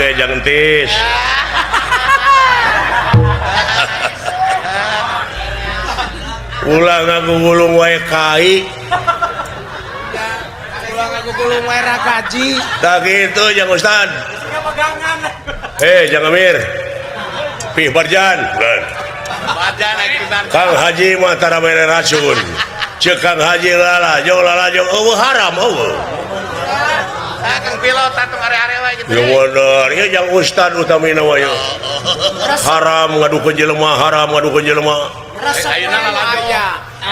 Oge jangan tis. Ulah ngagugulung wae kai. Ulah ngagugulung wae ra kaji. Tah kitu jang Ustad. Eh, jang Amir. Pih Barjan. Kang Haji mah tara mere racun. Ceuk Kang Haji lalajo lalajo eueuh haram eueuh. Kang pilot atuh are-are wae kitu. Ya bener, ieu jang Ustad utamina wae. Haram ngadukeun jelema, haram ngadukeun jelema. Ayeuna lalajo.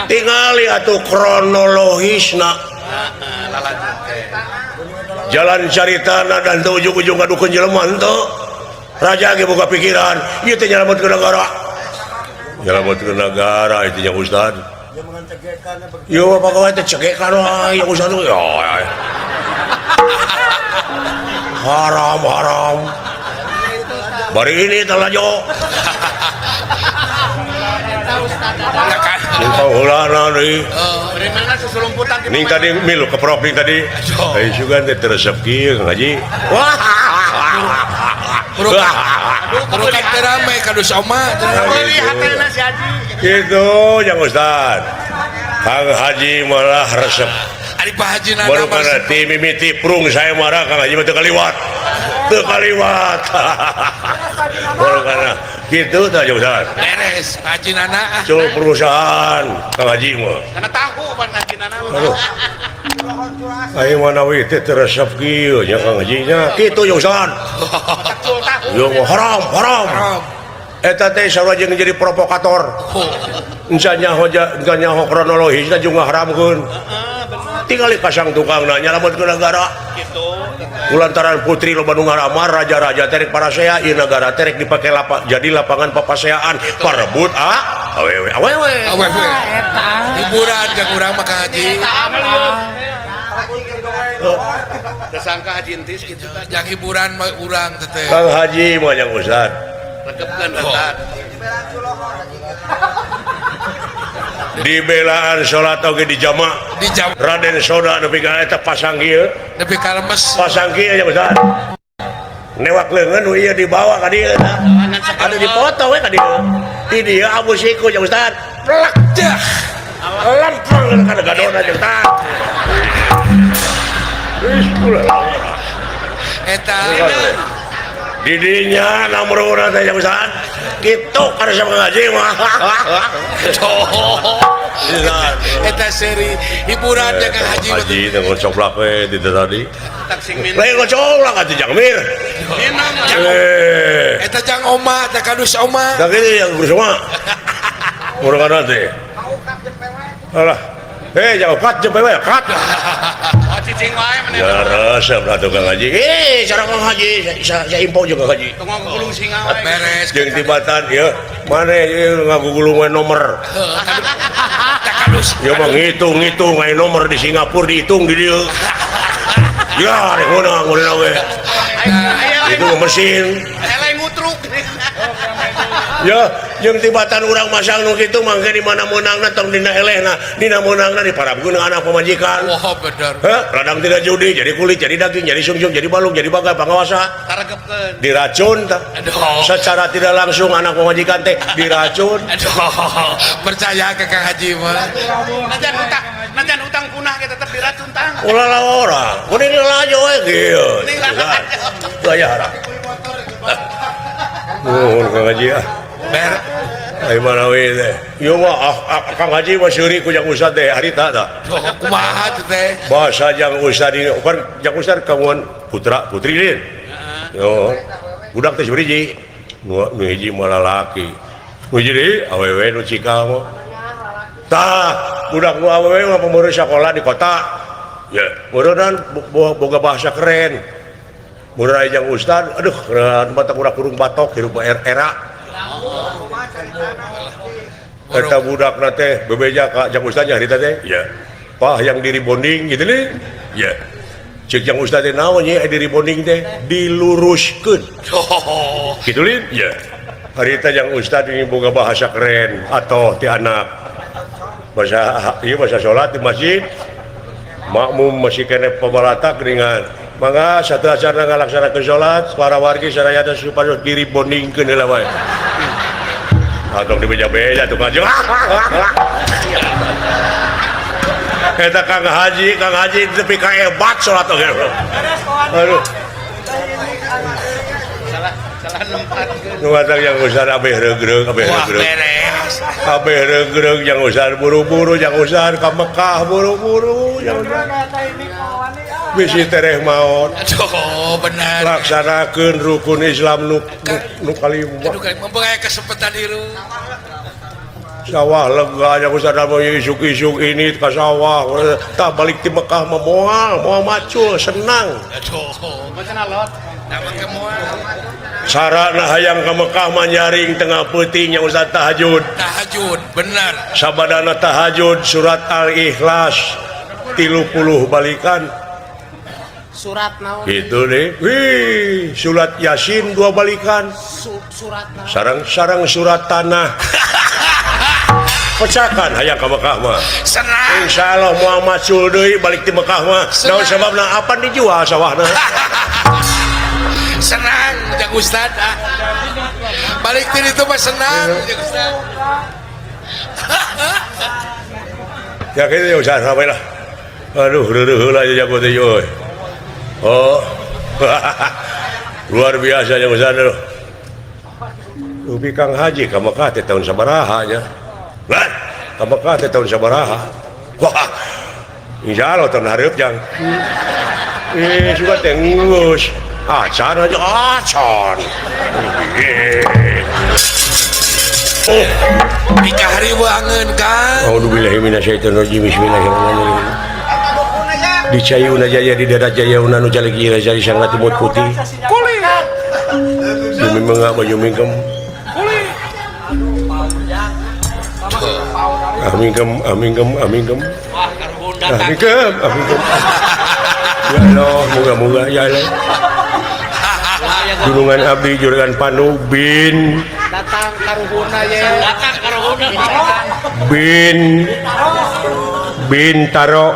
Tingali atuh kronologisna. Lalajo teh. Jalan caritana dan teu ujug-ujug ngadukeun jelema henteu. Raja ge boga pikiran, ieu teh nyalametkeun negara. Nyalametkeun negara itu jang Ustad. Ieu mah pagawe teh cegekan wae jang Ustad. Ya. Haram haram. Bari ini teh lalajo. Ning tadi milu keprok ning tadi. Ai sugan teh resep kieu ngaji. Wah. Bukan teh rame kadus oma. Gitu jang Ustad. Kang Haji malah resep. Ari Pak Haji nana baru kana ti mimiti prung saya marah Kang Haji mah teu kaliwat. Teu kaliwat. Baru kana gitu tah jang Ustad. Beres Pak Haji nana. Cul perusahaan Kang Haji mah. Karena tahu Pak Haji nana. Aduh. Ayo mana we teh resep kieu nya Kang Haji nya. Kitu jang Ustad. Yo haram haram. Eta teh sarua jeung jadi provokator. Encan nyaho encan nyaho kronologisna jeung ngaharamkeun. Tingali kasang tukangna nyalametkeun negara. Kitu. Kulantaran putri loba nu ngaramar raja-raja terek parasea ieu nagara terek dipake lapak jadi lapangan papaseaan parebut ah awewe awewe. Awewe. Hiburan ka urang mah Kang Haji. Tersangka Haji Entis kitu tah. Jang hiburan mah urang teh. Kang Haji mah jang Ustad. Rekepkeun Ustad. Di belaan salat oge di jama. Di jama. Raden Soda nepi ka eta pasang kieu. Nepi ka lemes. Pasang kieu nya Ustad. Newak leungeun nu ieu dibawa ka dieu tah. Anu dipoto we ka dieu. Di dieu abu siku nya Ustad. Plek dah. Lempeng kana gadona nya Ustad. Geus ulah. Eta didinya nomor teh jang Ustad. Kitu kana sama ngaji mah. Eta seri hiburan jeung Kang Haji. Haji teh ngocoplak we di tadi. Lain ngocoplak atuh jang Mir. Eta jang oma teh kadus oma. Tah kitu yang kadus oma. Murangana teh. Alah. Jauh kat jeung we kat. Cicing wae meneh. Ya resep atuh Kang Haji. Cara Kang Haji saya info jeung Kang Haji. Tong ngagugulung singa wae. Beres. Jeung tibatan ieu maneh ieu ngagugulung we nomor. Tah kadus. Ieu mah ngitung-ngitung aya nomor di Singapura dihitung di dieu. Ya rek meunang meunang we. Itu mesin. Eleh ngutruk. Ya, jeung tibatan urang masang nu kitu mangke di mana meunangna tong dina elehna, dina meunangna diparabkeun anak pamajikan. Wah, bener. Heh, ladang tidak judi, jadi kulit, jadi daging, jadi sungsung, jadi balung, jadi bagai pangawasa. Karegepkeun. Diracun tah. Aduh. Secara tidak langsung anak pamajikan teh diracun. Aduh, percaya ke Kang Haji mah. Najan utang punah ge tetep diracun tah. Ulah lah ora. Kuning lalajo we kieu. Gaya harap. Nuhun Kang Haji ah. Ber. Ai mana we teh. Ieu mah Kang Haji mah seuri ku jang Ustad teh harita tah. Kumaha teh? Bahasa jang Ustad ini kan jang Ustad kawan putra putri lin. Yo. Budak teh hiji. Nu hiji mah lalaki. Nu hiji deui awewe nu cikal mah. Tah, budak nu awewe mah pameureun sakola di kota. Ya, meureunnan boga bahasa keren. Meureun aya jang Ustad, aduh keren mata kurang kurung batok hirup era. Eta budakna teh bebeja ka jang Ustad nya harita teh. Ya. Pah yang di rebonding gitu nih. Ya. Cek jang Ustad teh naon nya di rebonding teh diluruskeun. Kitu lin? Ya. Harita jang Ustad ini boga bahasa keren atau ti anak. Bahasa ieu bahasa salat di masjid. Makmum masih kene pabalatak dengan Mangga satu acara ngalaksanakeun salat para wargi sarayana supados diri bondingkeun heula wae. Atong dibeja-beja tuh ngaji. Eta Kang Haji tepi ka hebat salat oge. Aduh. Salah nempatkeun. Nu ngatang yang usah abeh regreg, abeh regreg. Abeh regreg yang usah buru-buru, yang usah ka Mekah buru-buru, yang usah. Bisi tereh maot. Aduh, benar. Laksanakeun rukun Islam nu kalima. Aduh, memperaya kesempatan hirup. Sawah lega yang usah dalam isuk-isuk ini ke sawah. Tah balik di Mekah mah moal macul senang. Aduh, boten alot. Sarana hayang ka Mekah mah nyaring tengah peuting yang usah tahajud. Tahajud, benar. Sabadana tahajud surat Al-Ikhlas 30 balikan. Surat naon? Gitu deh. Wih, surat Yasin 2 balikan. Surat naon? Sarang-sarang surat tanah. Pecahkan hayang ka Mekah mah. Senang. Insyaallah moal macul deui balik ti Mekah mah. Naon sababna apan dijual sawahna. Senang jang Ustad. Balik ti ditu mah senang jang Ustad. Ya kitu ya Ustad sampai lah. Aduh, reureun heula jago teh euy. Oh. Luar biasa jang Ustad aduh. Ubi Kang Haji ka Mekah teh tahun sabaraha nya. Lah, ka Mekah teh tahun sabaraha. Wah. Insyaallah tahun hareup jang. Suka teh geus. Acan aja acan. Oh, nikah riwangeun Kang. Auzubillahi minasyaitonirrajim. Bismillahirrahmanirrahim. Di cayuna jaya di darat jaya una nu calik ieu jari sang ratu mut putih. Bumi mengah baju mingkem. Amingkem amingkem amingkem. Amingkem amingkem. Ya Allah, moga-moga ya Allah. Gunungan abdi juragan Panu bin datang karuhuna ye. Datang karuhuna. Bin Bintaro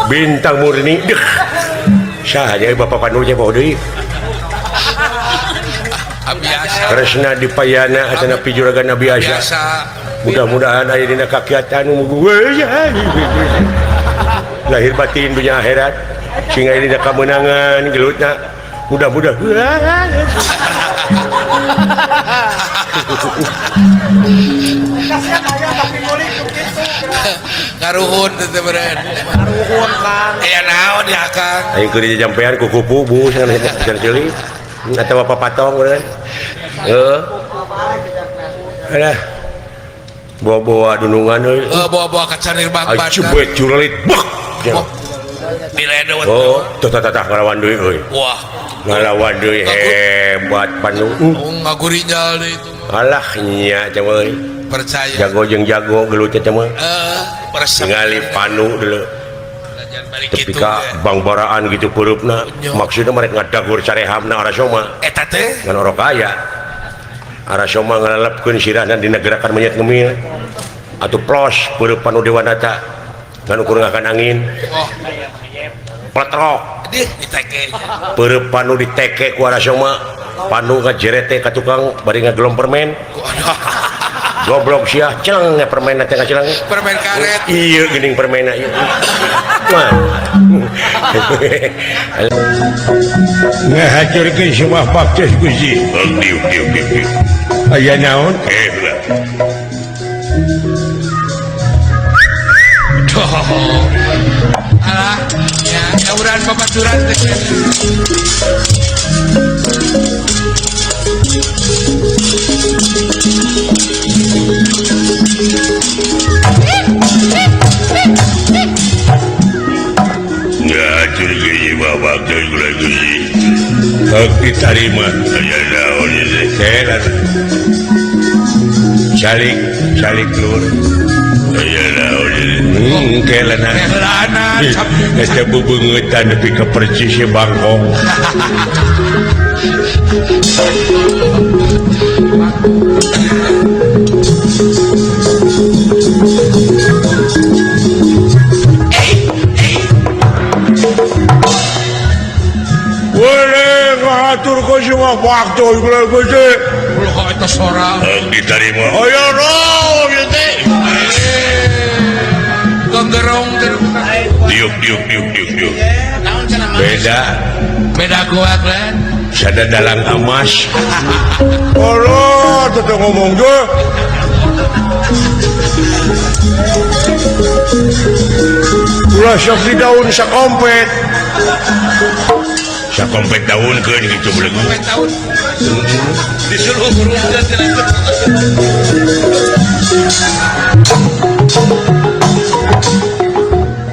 Bintang Murni. Deh. Saha nya Bapak Panu nya bawa deui. Biasa. Kresna dipayana atana pi juragan biasa. Mudah-mudahan aya dina kakiatan lahir batin dunia akhirat sing aya dina kamenangan gelutna mudah-mudahan. Karuhun teh beureun. Karuhun Kang. Aya naon ya Kang? Aing keur dijampean ku kupu bu cenah ceuli atawa papatong beureun. Heuh. Alah. Bawa-bawa dunungan euy. Heuh, bawa-bawa kacanir bang-bang. Cubet curelit. Bek. Diledot. Oh, tuh tah tah ngalawan deui euy. Wah, ngalawan deui hebat Panu. Oh, ngagurinjal deui itu. Alah nya teh euy. Percaya. Jago jeung jago gelut teh mah. Heeh, resep. Ningali Panu deuleu. Tepi ka bangbaraan gitu peurupna. Maksudna mereka ngadagur carehamna Arasoma. Eta teh ngan orok aya. Arasoma ngalelepkeun sirahna dina gerakan monyet ngemil. Atuh plos peurup Panu Dewanata. Ngan ukur ngakan angin. Oh. Pletrok. Dih diteke. Peurup Panu diteke ku Arasoma. Panu ngajerete ka tukang bari ngagelom permen. Goblok sia celeng permen teh ngaceleng. Permen karet. Iya geuning permenna ieu. Wah. Ngahacurkeun semua baktes Gusti. Diuk diuk diuk. Aya naon? Alah, ya tawuran babaturan teh. Diterima calik calik lur bebengetan nepi ka percis Bangkok. semua waktu Gusti. Ulah eta sora. Ditarima. Ayo naon ieu teh? Genggerong teh. Diuk diuk diuk diuk diuk. Beda. Beda kuat lain. Sada dalang amas. Allah, tetep ngomong ge. Ulah sok di daun sakompet. Sakompet daun keun kitu belegu. Daun. Disuruh hurufkeun teh lanjut.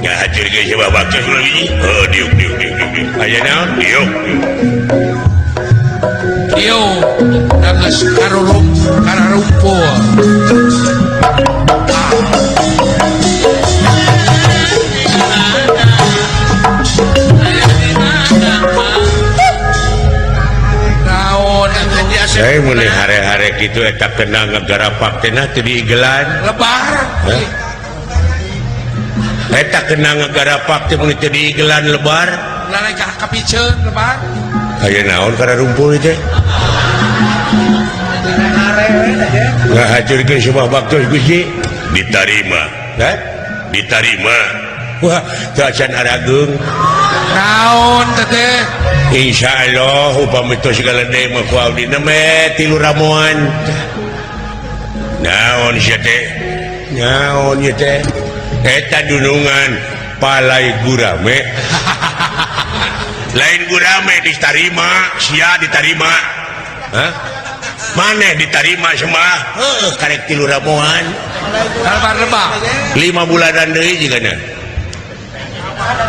Ngahajurkeun si babak teh ulah hiji. Heuh diuk diuk diuk diuk. Aya naon? Diuk. Diuk. Geus kararumpul. Saya mulai hare-hare gitu eta kena ngegarapak teh nah teu diigelan lebar. Eta kena ngegarapak teh mun teu diigelan lebar. Lalekah kapiceun lebar. Aya naon kararumpul teh? Ngahajurkeun sebuah baktos Gusti ditarima. Hah? Ditarima. Wah, teu acan arageung. Naon teh? Insya Allah upami tos galede mah ku abdi neme tilu ramuan. Naon sia teh? Naon ieu teh? Eta dunungan palai gurame. Lain gurame ditarima, sia ditarima. Hah? Maneh ditarima semah? Heuh, karek tilu ramuan. Lebar lebah. 5 bulanan deui jigana.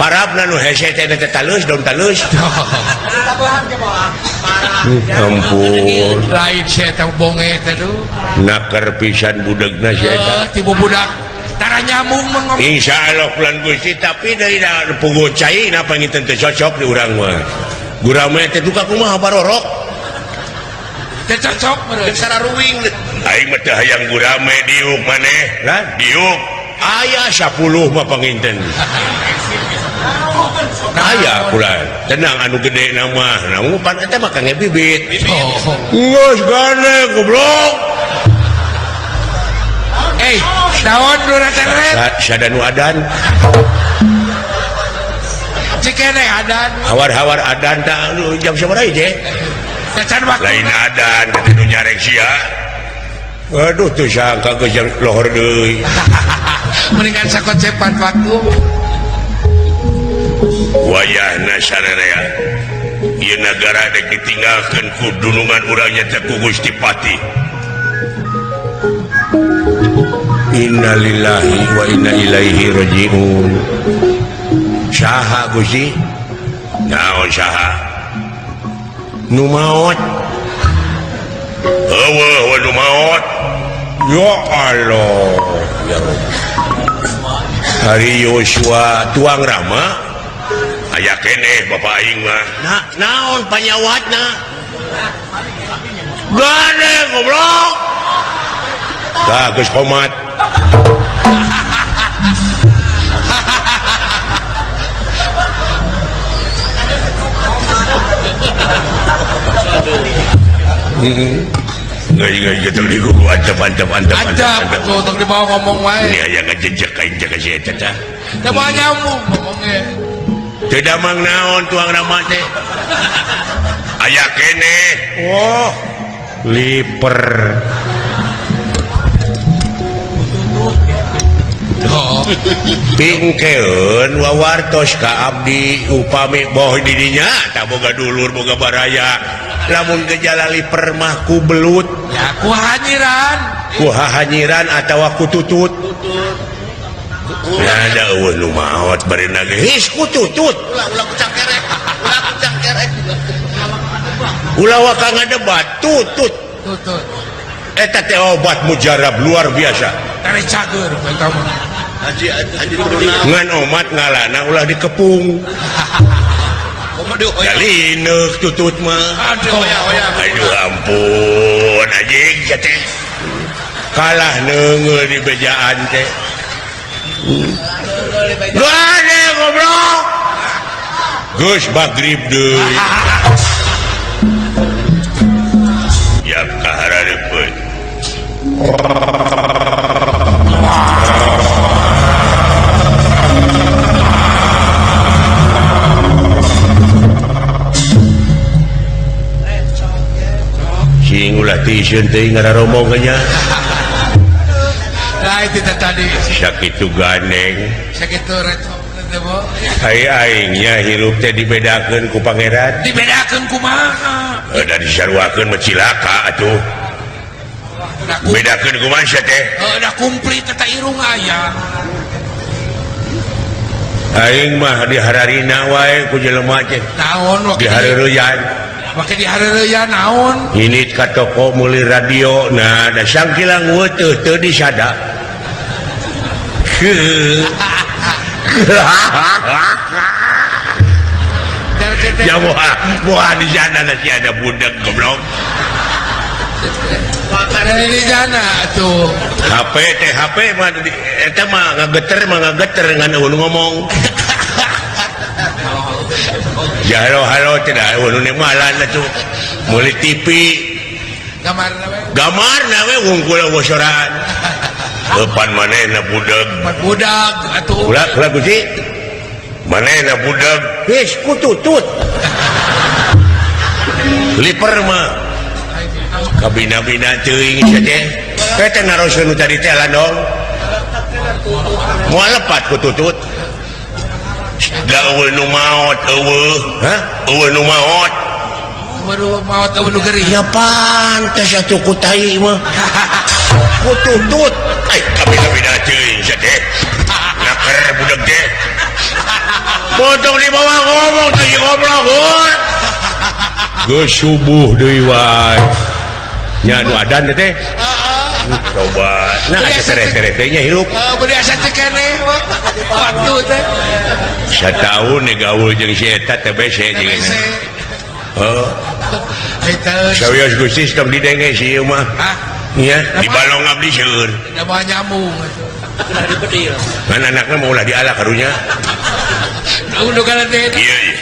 Parabna nu hese teh teh talus daun talus. Ampun. Lain sia teh bonge teh duh. Naker pisan budegna sia eta. Tibu budak tara nyambung mah ngomong. Insyaallah bulan Gusti tapi deui da puguh cai na panginten teu cocok di urang mah. Gurame teh duka kumaha barorok. Teu cocok meureun. Sararuwing. Aing mah teu hayang gurame diuk maneh. Lah diuk. Aya 10 mah panginten. Aya pula tenang anu gede nama namun pan eta mah kange bibit. Geus gane goblok. Eh, naon nu reteret? Sada nu adan. Cikene adan. Hawar-hawar adan tah jam sabaraha ieu? Cacan waktu. Lain adan teh nu nyarek sia. Aduh teu sangka geus jam lohor deui. Mendingan sakocepan waktu. Wayahna sararea ieu nagara dek ditinggalkeun ku dunungan urang nya teh ku Gusti Pati. Innalillahi wa inna ilaihi rajiun. Saha Gusti? Naon saha? Nu maot. Eueuh nu maot. Ya Allah. Ya Rabbi. Hari Yosua tuang Rama aya keneh bapak aing mah. Nah, naon panyawatna? Gane goblok. Tah geus komat. Nggak gitu diku antep antep antep antep tuh tong dibawa ngomong wae. Ini aya ngajejek aing jaga si eta tah. Teu bawa nyambung ngomongnya. Teu damang naon tuang Rama teh. Aya keneh. Wah, liper. Pingkeun wawartos ka abdi upami boh di dinya tah boga dulur boga baraya. Lamun gejala liper mah ku belut. Ya ku hanyiran. Ku hahanyiran atawa ku tutut. Nah, da eueuh nu maot bari nage his ku tutut. Ulah ku cangkerek. Ulah ku cangkerek. Ulah waka ngadebat tutut. Tutut. Eta teh obat mujarab luar biasa. Tarik cager eta mah. Haji haji turuna. Ngan omat ngalana ulah dikepung. Jalineuk tutut mah. Aduh, aduh ampun anjing teh. Kalah neungeul di bejaan teh. Gane goblok. Geus magrib deui. Anjing ulah tiiseun teuing ngararomong nya. Nah itu tadi. Sakitu gandeng. Sakitu recok teh bo. Ai aingnya hirup teh dibedakeun ku pangeran. Dibedakeun kumaha? Da disaruakeun mah cilaka atuh. Bedakeun kumaha sia teh? Heuh da kumplit eta irung aya. Aing mah dihararina wae ku jelema teh. Naon waktu dihareureyan. Make dihareureyan naon? Ini ka toko meuli radio. Nah, da sangkilang weuteut teu disada. Ya moal disada da si ada budak goblok. Ini jana tuh. HP teh HP mah eta mah ngageter ngan eueuh ngomong. Ya halo halo tidak eueuh nu malan atuh. Meuli TV. Gamarna we. Gamarna we wungkul eueuh soraan. Eupan manehna budak. Budak atuh. Ulah ulah Gusti. Manehna budak. Geus kututut. Liper mah. Kabina-bina teuing sia teh. Eta naroskeun nu tadi teh landong. Moal lepat ku tutut. Da eueuh nu maot eueuh. Hah? Eueuh nu maot. Eueuh maot eueuh nu gering. Ya pantes atuh ku tai mah. Ku tutut. Ai kabina-bina teuing sia teh. Naker budak teh. Potong di bawah ngomong teh goblok. Geus subuh deui wae. Nya nu adan teh. Coba. Nah, asa tereh-tereh nya hirup. Beuh asa teh keneh waktu teh. Sataun nih gaul jeung si eta teh bese jeung eta. Heuh. Sawios Gusti tong didenge si ieu mah. Hah? Nya di balong abdi seueur. Da moal nyambung atuh. Ulah dibedil. Ngan anakna mah ulah diala karunya. Nu kana teh. Iya iya.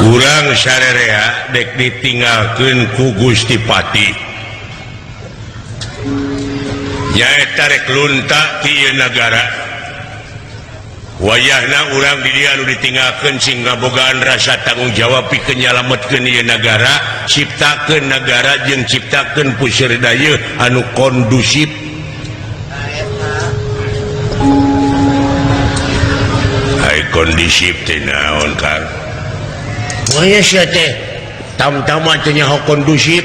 Urang sarerea dek ditinggalkeun ku Gusti Pati. Nyaeta rek lunta ti ieu nagara. Wayahna urang di dieu anu ditinggalkeun sing ngabogaan rasa tanggung jawab pikeun nyalametkeun ieu nagara, ciptakeun nagara jeung ciptakeun puseur daya anu kondusif. Ai kondusif teh naon Kang? Wah sia teh tam-tama teh nyaho kondusif.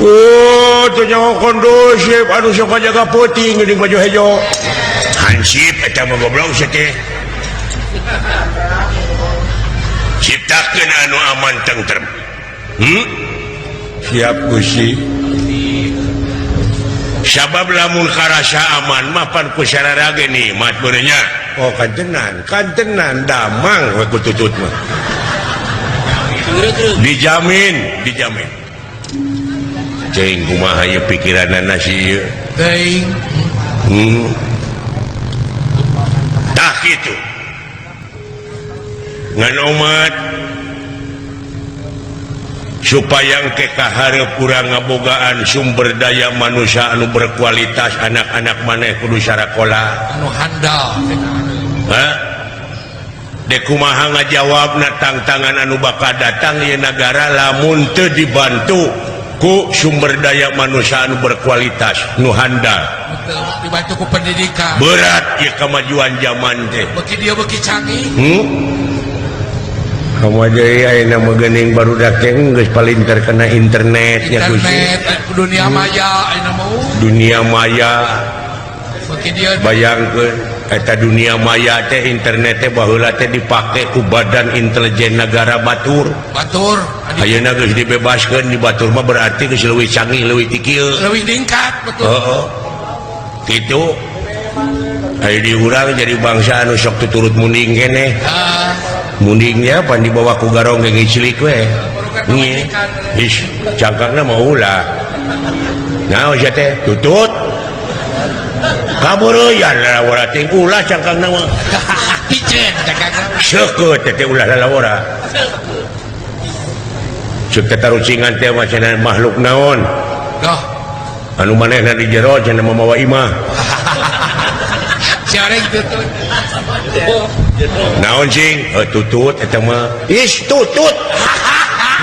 Oh teh nyaho kondusif anu sok jaga peuting geuning baju hejo. Hansip eta mah goblok sia teh. Ciptakeun anu aman tentrem. Siap Gusti. Sabab lamun karasa aman mah pan ku sarara ge nikmat beureunya. Oh kantenan, kantenan damang we kututut mah. Dijamin, dijamin. Cing kumaha ieu pikiranana si ieu? Teuing. Tah kitu. Ngan omat supaya engke kahareup urang ngabogaan sumber daya manusia anu berkualitas anak-anak maneh kudu sarakola anu handal. Hah? Dek kumaha ngajawabna tangtangan anu bakal datang ieu nagara lamun teu dibantu ku sumber daya manusia anu berkualitas nu handal. Betul, dibantu ku pendidikan. Berat ieu kemajuan zaman teh. Beuki dieu beuki canggih. Kamu aja ayeuna mah geuning barudak teh geus palinter kana internet nya Gusti. Internet, dunia maya ayeuna mah. Dunia maya. Beuki dieu bayangkeun eta dunia maya teh internet teh baheula teh dipake ku badan intelijen negara batur. Batur. Ayeuna geus dibebaskeun di batur mah berarti geus leuwih canggih leuwih ti kieu. Leuwih ningkat betul. Heeh. Kitu. Aya di urang jadi bangsa anu sok tuturut munding keneh. Mundingnya pan dibawa ku garong ge cilik we. Nyi. Ih, cangkangna mah ulah. Naon sia teh? Tutut. Kaburuyan lalawara teh ulah cangkangna mah. Piceun cangkangna. Seukeut teh ulah lalawara. Ceuk teh tarucingan teh mah cenah makhluk naon? Doh. Anu manehna di jero cenah mamawa imah. Dicoreng tutut. Naon cing? Tutut eta mah. Is tutut.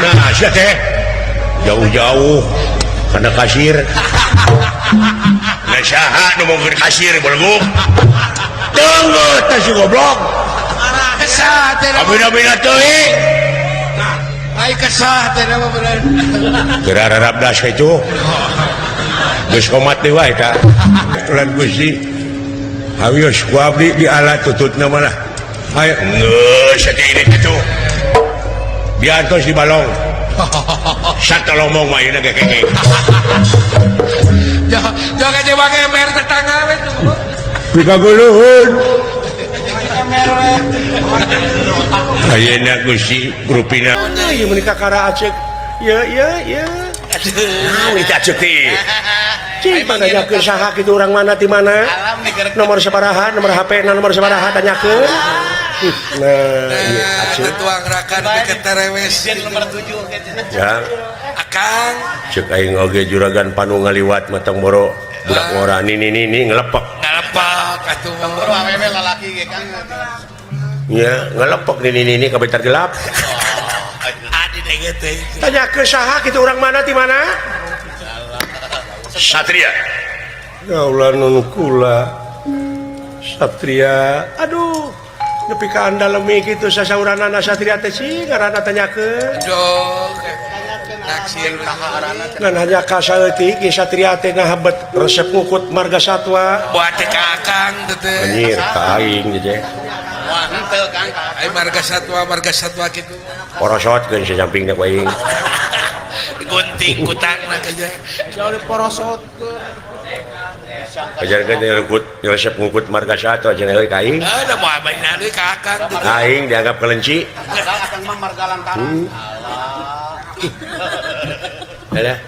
Nah, sia teh jauh-jauh kana kasir. Nah, saha nu mongkeun kasir beleguk? Tunggu teh si goblok. Kesah teh. Abina-bina teuing. Ai kesah teh mah bener. Geura rarabdas kitu. Geus komat deui wae ka. Ulan Gusti. Hawios ku abdi di alat tututna mah lah. Ayo geus atuh ini kitu. Diantos di balong. Satolomong mah ieu ge keke. Jangan jebak ember tetangga we tuh. Pikaguluhun. Ayeuna Gusti grupina. Ieu meuni kakara aceuk. Ye ye ye. Aduh, itu aceuk teh. Cing pandanyakeun saha kitu urang mana ti mana? Nomor sabaraha, nomor HP na nomor sabaraha tanyakeun. Nah, ieu aceuk. Tuang rakan deket terewes. Nomor 7 kitu. Ya. Akang cek aing oge juragan panu ngaliwat matang boro budak ngora nini nini ngelepak. Ngelepak atuh. Boro awewe lalaki ge Kang. Nya, ngelepak nini nini ka bentar gelap. Adi denge teh. Tanyakeun saha kitu urang mana ti mana? Satria. Ya Allah nun kula. Satria. Aduh, nepi ka andalemi kitu sasauranana Satria teh sih ngaranna tanyakeun. Aduh. Naksir ngan hanya ka saeutik ge Satria teh ngahabet resep ngukut marga satwa. Buat teh ka akang teh. Anjir, ka aing teh. Wah, henteu Kang. Ai marga satwa kitu. Porosotkeun sasampingna ku aing. Gunting kutangna aja. Jauh diporosotkeun. Ajarkeun ngukut resep ngukut marga satwa cenah euy ka aing. Heuh, da moal baina deui ka akang teh. Aing dianggap kelenci. Akang mah marga lantaran. Alah.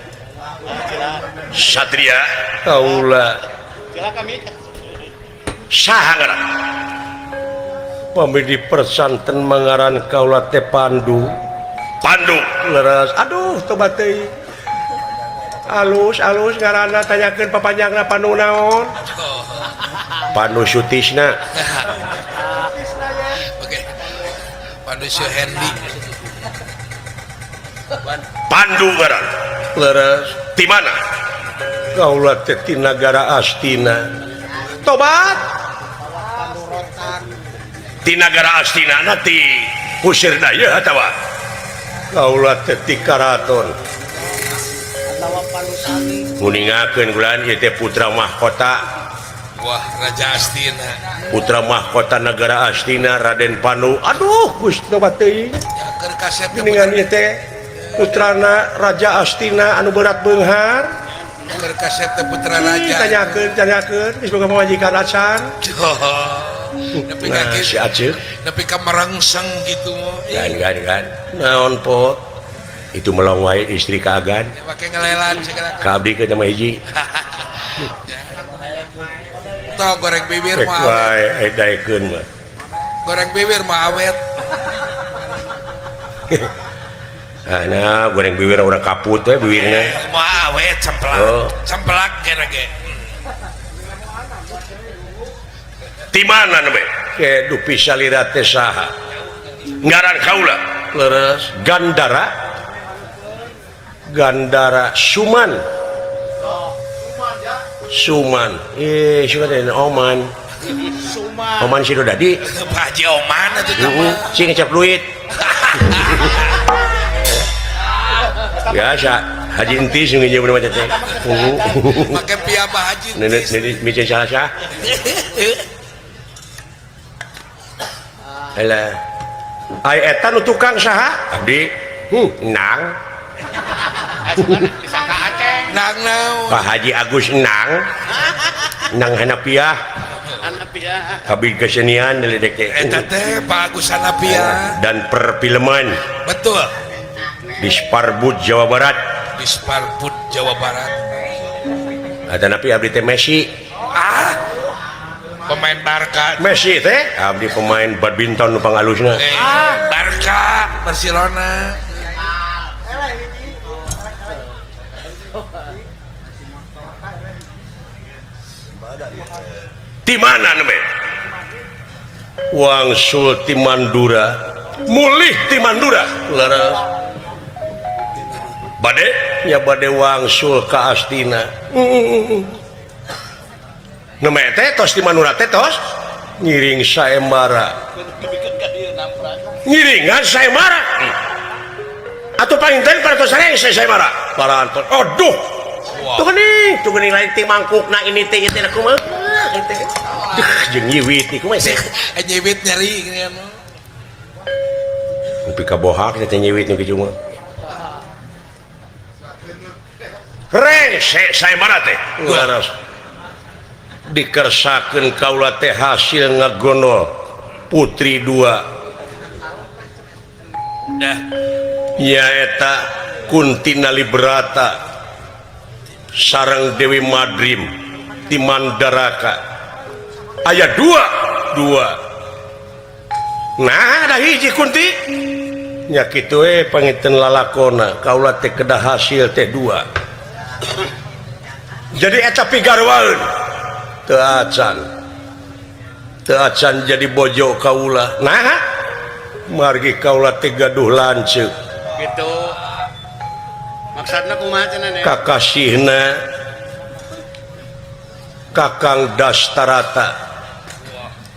Satria kaula. Saha ngaran? Pami di persanten mangaran kaula teh Pandu. Pandu leres. Aduh tobat teuing. Alus-alus ngaranna tanyakeun papanjangna Pandu naon? Pandu Sutisna. Oke. Pandu Suhendi. Pandu ngaran. Leres. Ti mana? Kaula teh ti nagara Astina. Tobat. Ti nagara Astina na ti Pusirna ieu atawa? Kaula teh ti karaton. Nguningakeun gulan ieu teh putra mahkota. Wah, Raja Astina. Putra mahkota nagara Astina Raden Pandu. Aduh, Gusti tobat teuing. Keur kasep Geuningan ieu teh putrana Raja Astina anu berat beunghar. Keur kasep teh putra raja. Tanyakeun, tanyakeun geus boga pamajikan acan. Nepi ka Nah, si Aceuk nepi ka merangsang gitu. Gan gan gan. Naon pot? Itu melong wae istri ka agan. Pake ngelelan segala. Ka abdi ke mah hiji. Tong goreng bibir mah. Wae eh daekeun mah. Goreng bibir mah awet. Ah, nah, goreng bibir urang kaput we bibirna. Mah awet cemplak. Oh. Cemplak kena ge. Ti mana nembe? Ke dupi salira teh saha? Ngaran kaula. Leres. Gandara. Gandara Suman. Suman. Suman teh Oman. Suman. Oman si Dodadi. Pak Haji Oman atuh teh. Heeh, sing ngecap duit. Biasa Haji Entis nu nginjem mah teh. Make pia Pak Haji Entis. Nenek micen salah. Alah. Ai eta nu tukang saha? Abdi. Nang. Disangka Aceng. Nang naon? Pak Haji Agus Nang. Nang Hanapiah. Hanapiah. Kabid kesenian deledek teh. Eta teh Pak Agus Hanapiah. Dan perfilman. Betul. Di Sparbud Jawa Barat. Di Sparbud Jawa Barat. Ada napi abdi teh Messi. Ah. Pemain Barca. Messi teh abdi pemain badminton nu pangalusna. Barca, Barcelona. Di mana nembe? Wangsul ti Mandura mulih ti Mandura leres bade nya bade wangsul ka Astina nu teh tos di Mandura teh tos ngiring saembara ngiringan saembara atuh panginten parantos rengse saembara parantos aduh tuh geuning lain ti mangkukna ini teh ieu teh kumaha teh jeung nyiwit teh kumaha teh nyiwit nyeri geuningan nepi ka bohak teh nyiwit nu kitu mah rengse saembara teh leres dikersakeun kaula teh hasil ngagonol putri dua dah nyaeta Kuntina Librata sareng Dewi Madrim di Mandaraka aya dua nah ada hiji Kunti nya kitu we panginten lalakona kaula teh kedah hasil teh dua jadi eta pigarwaeun teu acan jadi bojo kaula nah margi kaula teh gaduh lanceuk gitu maksudna kumaha cenah nih kakasihna Kakang Dastarata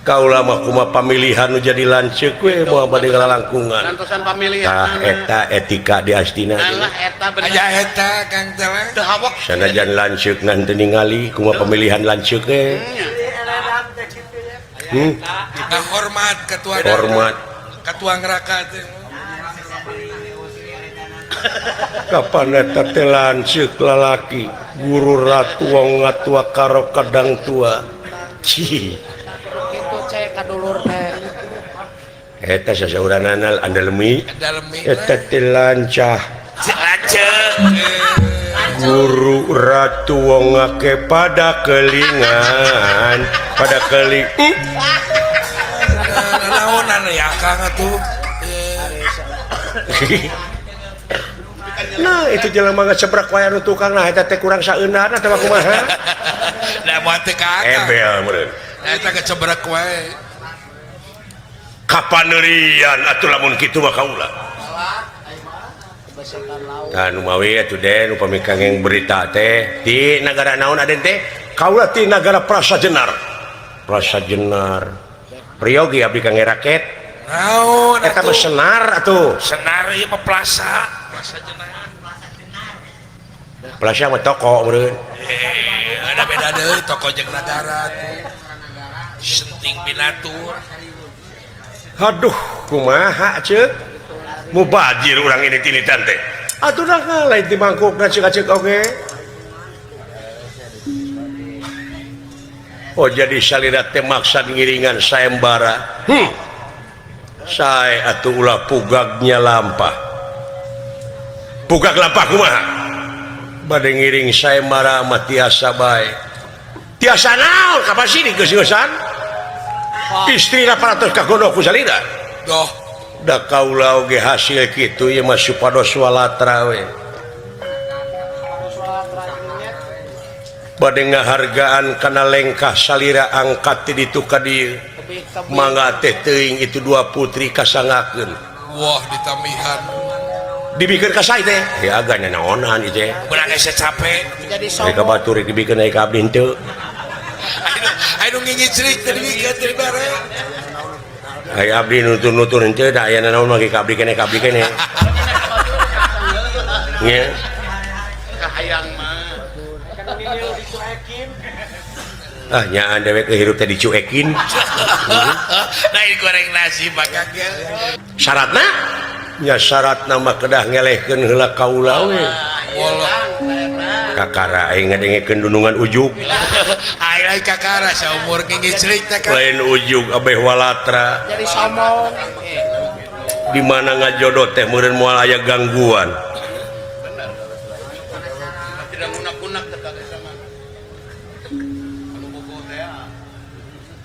kaula mah kumaha pamilihan nu jadi lanceuk we moal bade ngalalangkungan nantosan pamilihan tah eta etika di Astina alah eta bener aya eta Kang teh teu hawak sanajan lanceuk ngan teu ningali kumaha pamilihan lanceuk teh hormat ketua hormat ketua neraka teh kapan eta teh lanceuk lalaki guru ratu wong ngatua karo kadang tua cih kitu cek kadulur teh eta sasauranana andalemi eta teh lancah lanceuk guru ratu wong ngake pada kelingan pada keling naonan ya Kang atuh nah itu jelema ngecebrak wae anu tukang nah eta teh kurang saeundan atawa kumaha da moal teh ka akang ebel meureun eta kecebrak wae kapaneurian atuh lamun kitu mah kaula tah nu mawi atuh den upami kangeng berita teh di nagara naon aden teh kaula ti nagara Prasajenar Prasajenar priyogi abdi kangge raket naon eta mah senar atuh senar ieu mah plaza Prasajenar plaza mah toko meureun ada beda deui toko jeung nagara senting binatur aduh kumaha ceuk mubajir urang ini tinitan teh atuh dah lain di mangkukna ceuk-ceuk oge oh jadi salira teh maksad ngiringan saembara sae atuh ulah pugagnya lampah pugag lampah kumaha bade ngiring saembara mah tiasa bae tiasa naon kapan sini geus-geusan istrina parantos kagodo ku salira doh da kaula oge hasil kitu ieu mah supados walatra we bade ngahargaan kana lengkah salira angkat ti ditu ka dieu mangga teh teuing itu dua putri kasangakeun wah ditamihan dibikeun ka sae teh ya agak nanaonan ieu teh beunang hese capek jadi sombong ka batur dibikeun ka abdi henteu anu ngingicrik teh dibikeun teh dibere ai abdi nutur-nutur henteu da aya nanaon mah ka abdi keneh ka abdi keneh nya kahayang mah ah nyaan dewek hirup teh dicuekin lain goreng nasi maka syaratna nya syaratna mah kedah ngelehkeun heula kaula we kakara aing ngadengekeun dunungan ujug aing lain kakara saumur ngingicrik teh lain ujug abeh walatra jadi sombong di mana ngajodoh teh meureun moal aya gangguan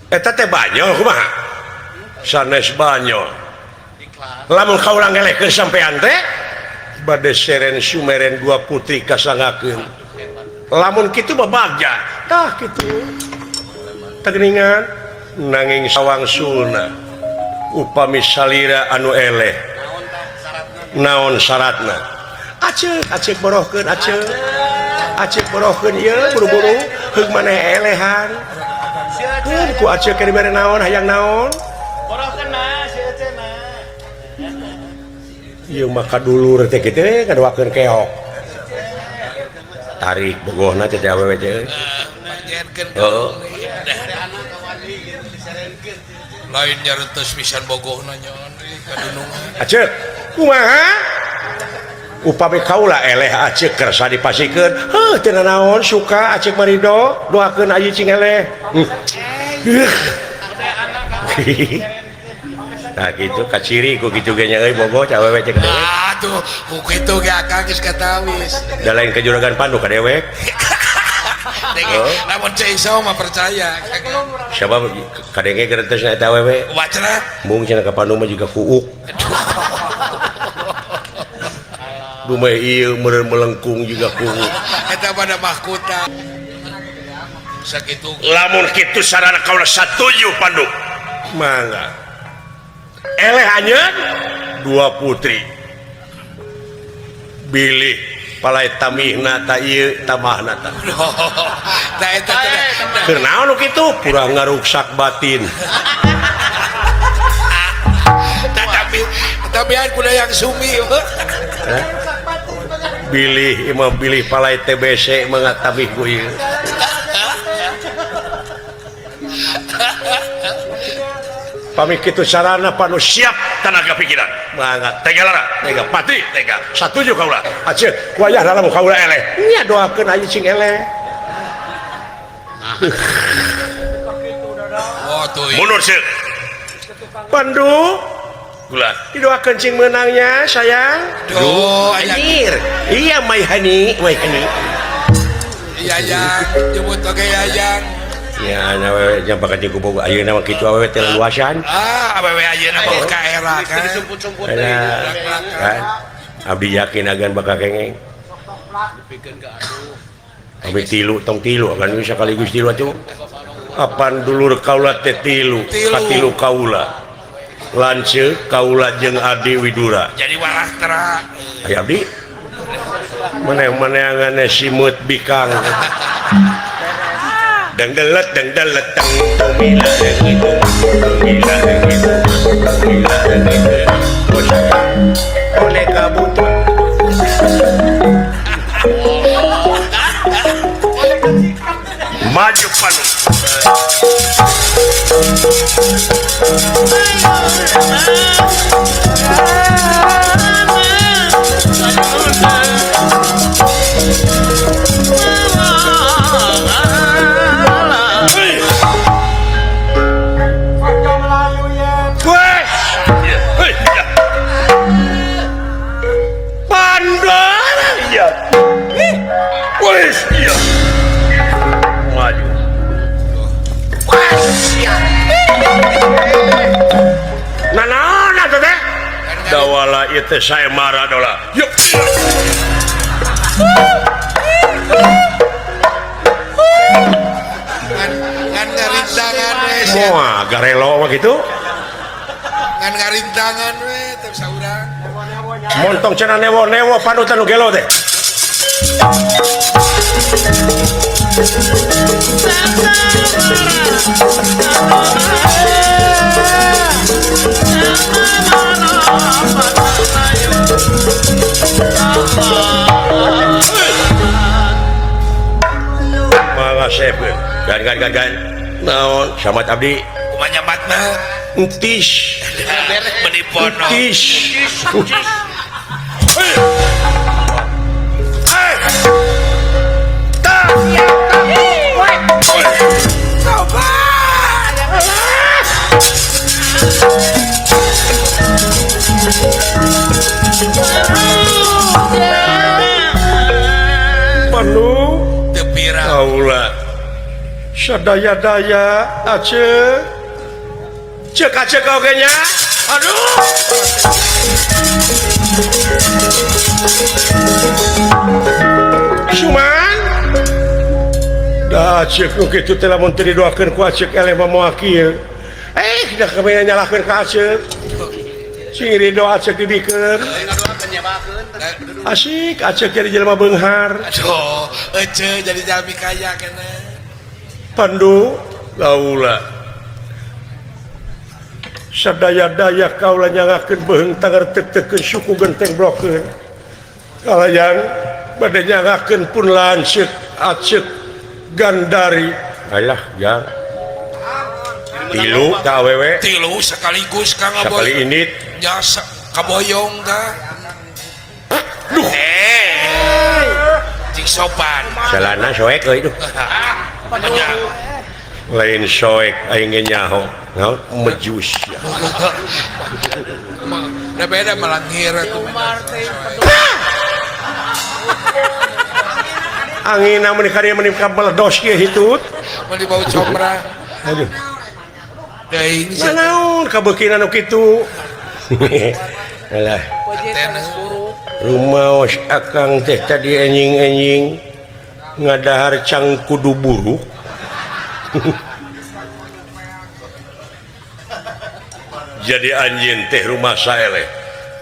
eta teh banyol kumaha sanes banyol lamun kaula ngelehkeun sampean teh bade seren sumeren dua putri kasangakeun lamun kitu mah bagja tah kitu teh geuningan Nanging sawangsulna upami salira anu eleh naon syaratna aceuk aceuk borohkeun aceuk aceuk borohkeun ieu buru-buru heug maneh elehan keun ku aceuk keur dibere naon hayang naon borohkeun mah si ece mah ieu mah kadulur teh kitu we ngadoakeun keok tarik bogohna teh awewe teh heeh lain nyarentos pisan bogohna nyon kadunungan aceuk kumaha upami kaula eleh aceuk kersa dipasikeun heuh teu nanaon suka aceuk marido doakeun ayi cing eleh. Nah gitu kaciri ku kitu ge nya euy bogoh ca awewe teh ka dewek. Aduh ku kitu ge akang geus katawis da lain ka juragan Pandu ka dewek. Lamun ceu Iso mah percaya sabab kadenge gerentesna eta awewe wacana mung cenah ka Pandu mah jiga kuuk dumeh ieu meureun melengkung juga kuuk eta pada mahkota sakitu lamun kitu sarana kaula satuju Pandu mangga eleh anjeun dua putri bilih palai tamihna ta ieu tamahna ta tah eta keur naon nu kitu purang ngaruksak batin tapi tabian kuda yang sumi bilih imah bilih palai TBC mengatabih ku ieu pami kitu sarana panu siap tenaga pikiran mangga tega lara tega patri tega satuju kaula aceuk ku ayah dalam kaula eleh nya doakeun ayi cing eleh mundur ceuk Pandu gula didoakeun cing meunangnya sayang duh anjir iya my honey my honey yayang jemput oge yayang ya awewe nya bakal jeung kuboga ayeuna mah kitu awewe teh luasan ah awewe ayeuna mah ka era kan kan abdi yakin agan bakal kengeng abdi tilu tong tilu agan bisa sekaligus tilu atuh apan dulur kaula teh tilu katilu kaula lanceuk kaula jeung Adi Widura jadi warah tera aya abdi maneh-maneangan simut bikang dang delet tang tumila itu tumila itu tumila itu boneka butut maju Panu dawala itu saya marah dola yuk ngan ngarintangan we moal garelo mah kitu ngan ngarintangan we teu saurang montong cenah newo-newo panutan nu gelo teh Mangga sepeun gan gan gan gan naon samat abdi kumaha nyamatna entis meuni pono entis Pandu teu pira kaula sadaya-daya aceuk ceuk aceuk oge nya aduh Suman Da Acek nu kitu teh lamun teu didoakeun ku Acek eleh mah moal kieu. Eh, da kabeh nyalahkeun ka Acek. Sing ridho Acek dibikeun. Asik Acek jadi jelema beunghar. Aduh, ece jadi jalmi kaya keneh. Pandu kaula. Sadaya-daya kaula nyangakeun beuheung tangar tek-tekeun suku genteng blokeun. Kalayang bade nyangakeun pun lanceuk Acek Gandari. Alah, jang. Tilu ta awewe. Tilu sekaligus Kang Aboy. Sakali indit. Nya kaboyong ta. Duh. Cing sopan. Celana soek euy duh. Lain soek aing ge nyaho. Naon mejus ya. Da beda malangir atuh. Angin mun ka dieu meuni ka beledos ieu hitut. Mun dibau comra. Aduh. Deui naon kabeukina nu kitu. Alah. Rumaos akang teh tadi enjing-enjing ngadahar cang kudu buruk. Jadi anjeun teh rumasa eleh.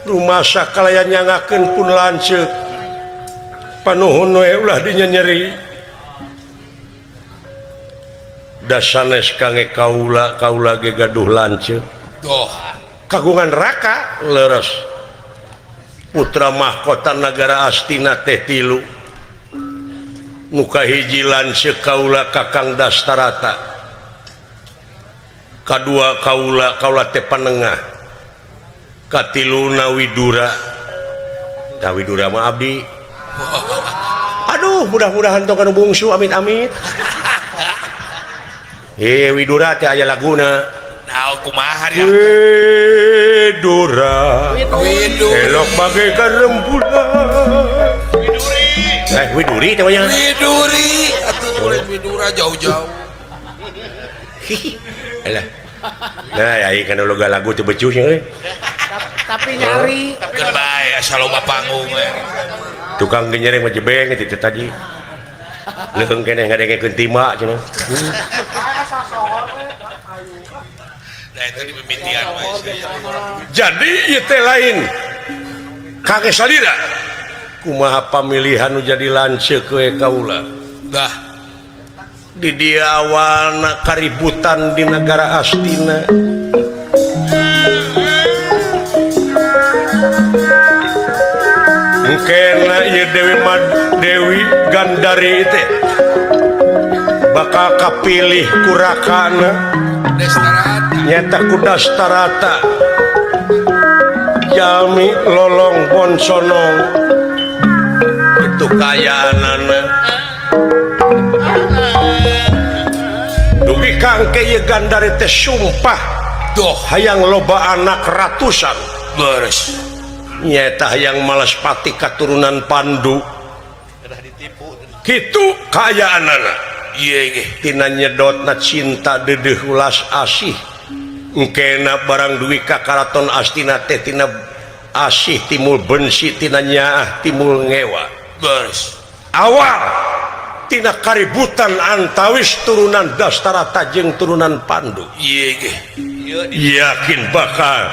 Rumasa kalayan nyangakeun pun lanceuk. Panuhun we ulah dinyenyeri. Da sanes kange kaula, kaula ge gaduh lanceuk. Doh. Kagungan raka leres. Putra mahkota nagara Astina teh tilu. Nu kahiji lanceuk kaula Kakang Dastarata. Kadua kaula, kaula teh panengah. Katiluna Widura. Da Widura mah abdi. Aduh, mudah-mudahan tong kanu bungsu amit-amit. Widura teh aya laguna. Nah, kumaha ya? Widura. Widuri. Elok bagaikan rembulan. Widuri. Widuri teh nya. Widuri atuh ulin Widura jauh-jauh. Alah. Nah, ai kana loga lagu teu becus nya euy. Tapi nyari. Keun bae asa loba panggung we. Tukang genyereng mah jebeng itu tadi. Leuheung keneh ngadengekeun tima cenah. Nah, itu di mimitian wae. Jadi ieu teh lain kangge salira. Kumaha pamilihan nu jadi lanceuk we kaula. Dah. Di dia awalna kaributan di negara Astina. Engkena ieu Dewi Dewi Gandari teh bakal kapilih ku rakana nyata ku Dastarata jalmi lolong bonsonong itu kayaanana dugi kangke ieu Gandari teh sumpah doh hayang loba anak ratusan beres nyata hayang malas pati katurunan Pandu kitu kayaanana ieu ge tina nyedotna cinta deudeuh ulas asih engkena barang duwi ka karaton Astina teh tina asih timul bensi tina nyaah timul ngewa beres awal tina kaributan antawis turunan Dastarata jeung turunan Pandu ieu ge yakin bakal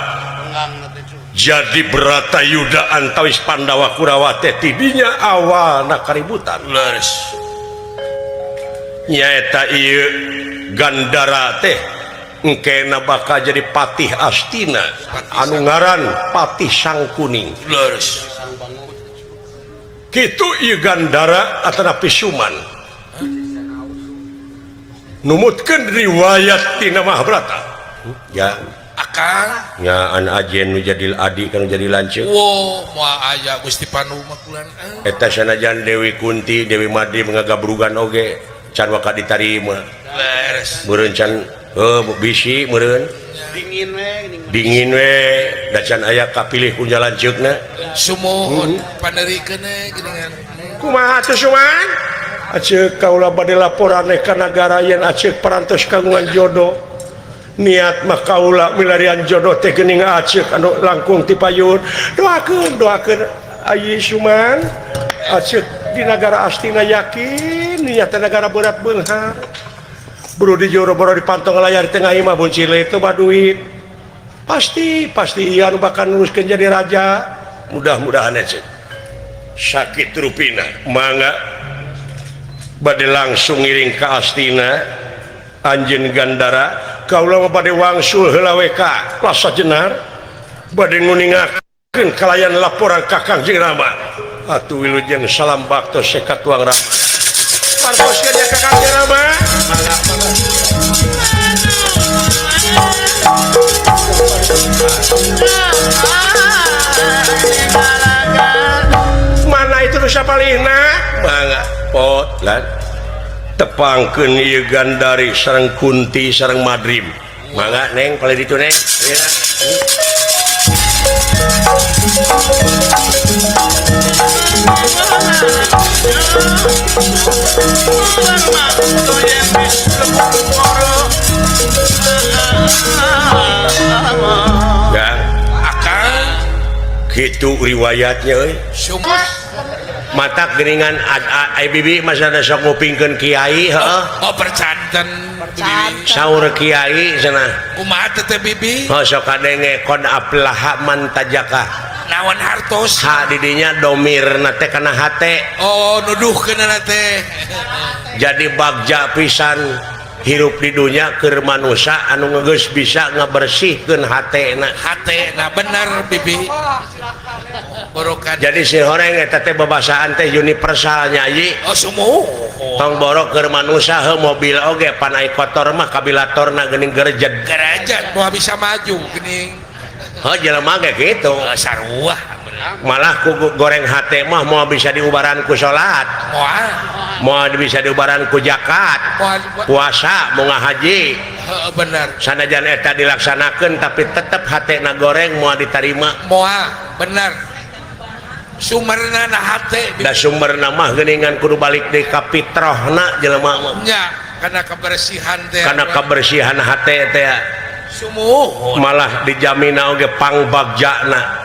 jadi Bratayuda antawis Pandawa Kurawa teh tidinya awalna kaributan leres nyaeta ieu Gandara teh engkena bakal jadi patih Astina anu ngaran Patih Sangkuning leres kitu ieu Gandara atanapi Suman numutkeun riwayat tina Mahabharata ya akang nyaan ajen nu jadi adi kan jadi lanceuk wo moal aya Gusti Pandu mah kulan eta sanajan Dewi Kunti Dewi Madri ngagabrugan oge can waka ditarima leres meureun can bisi meureun dingin we dingin we da can aya kapilih ku lanceukna sumuhun panerikeun geuningan kumaha atuh Suman Aceuk kaula bade laporan ka nagara yen aceuk parantos kagungan jodoh niat mah kaula milarian jodoh teh geuning aceuk anu langkung ti payun doakeun doakeun ayi Suman aceuk Di negara Astina yakin nyata negara berat beunghar. Buru di joro-boro dipantong layar di tengah imah buncile itu mah duit. Pasti pasti ieu anu bakal nuruskeun jadi raja. Mudah-mudahan aja. Sakit rupina mangga bade langsung ngiring ka Astina anjeun Gandara kaula mah bade wangsul heula we ka Plaza Jenar bade nguningakeun kalayan laporan ka Kangjeng Rama atuh wilujeng salam bakto sekat tuang Rama partoskeun ya ka Kangjeng Rama mangga mangga. Mana itu nu sapalihna mangga pot lan tepangkeun ieu Gandari sareng Kunti sareng Madrim mangga neng palih ditu neng. Ya Akang kitu riwayatnya euy. Matak geuningan ai bibi masa da sok ngupingkeun kiai heuh. Oh percanten saur kiai cenah. Kumaha teh bibi? Oh sok kadenge qad aflaha man tajaka. Naon hartos? Ha didinya domirna teh kana hate. Oh nuduhkeunana teh. Jadi bagja pisan hirup di dunya keur manusa anu geus bisa ngabersihkeun hatena. Hatena bener bibi. Borokan. Jadi si horeng eta teh babasaan teh universal nya ieu. Oh sumuh. Tong borok keur manusa heuh mobil oge pan ai kotor mah kabilatorna geuning gerejed. Gerejed moal bisa maju geuning. Heuh jelema ge kitu. Sarua. Malah ku goreng hate mah moal bisa diubaran ku salat. Moal. Moal bisa diubaran ku zakat. Puasa mau ngahaji. Heeh bener. Sanajan eta dilaksanakeun tapi tetep hatena goreng moal ditarima. Moal bener. Sumberna na hate. Da sumberna mah geuningan kudu balik deui ka fitrahna jelema mah. Nya, kana kebersihan teh. Kana kebersihan hate teh. Sumuhun. Malah dijamin oge pangbagjana.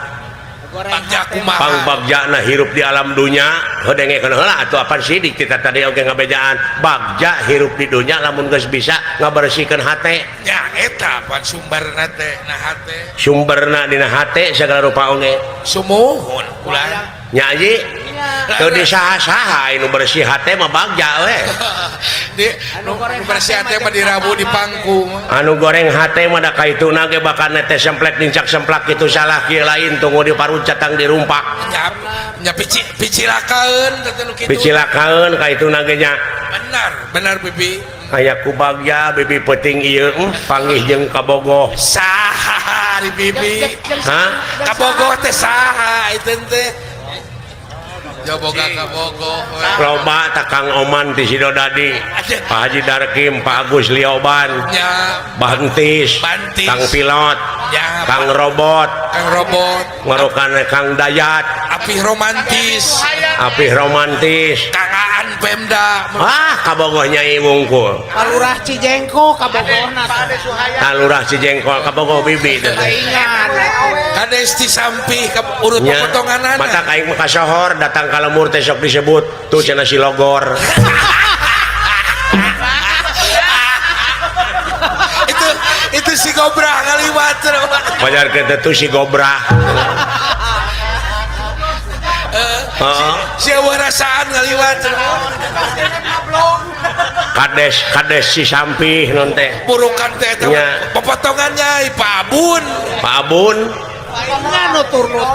Pangbagjana hirup di alam dunya, heuh dengekeun heula atuh apan sidik kita tadi oge ngabejaan. Bagja hirup di dunya lamun geus bisa ngabersihkeun hate. Nya eta pan sumberna teh na hate. Sumberna dina hate sagala rupa oge. Sumuhun ulah. Nya ieu teu disaha-saha anu bersih hate mah bagja we. Di anu bersih hate mah dirabu di pangku. Anu goreng hate mah da kaituna ge bakal netes semplek nincak semplak kitu salah kieu lain tunggu di paruncat tang dirumpak. Nya nya picilakaeun teh nu kitu. Picilakaeun kaituna ge nya. Benar, benar bibi. Aya ku bagja bibi peuting ieu panggih jeung kabogoh. Saha di bibi? Hah? Kabogoh teh saha itu teh? Boga kabogoh. Loba ta Kang Oman ti Sidodadi, Pak Haji Darkim, Pak Agus Lioban, Bantis, Kang Pilot, Kang Robot, Kang Robot, ngarokan Kang Dayat, Apih Romantis, Apih Romantis, Kang Aan Pemda. Ah, kabogoh Nyai wungkul. Kalurah Cijengko kabogohna. Kalurah Cijengko kabogoh bibi teh. Kades Cisampih ka urut potonganana. Mata aing mah kasohor datang ka lemur teh sok disebut tuh cenah si Logor. Itu si Gobrah ngaliwat. Pajar kita tuh si Gobrah. Si rasaan ngaliwat. Kades kades si Sampih non teh. Burukan teh eta popotongannya Pak Abun. Pak Abun.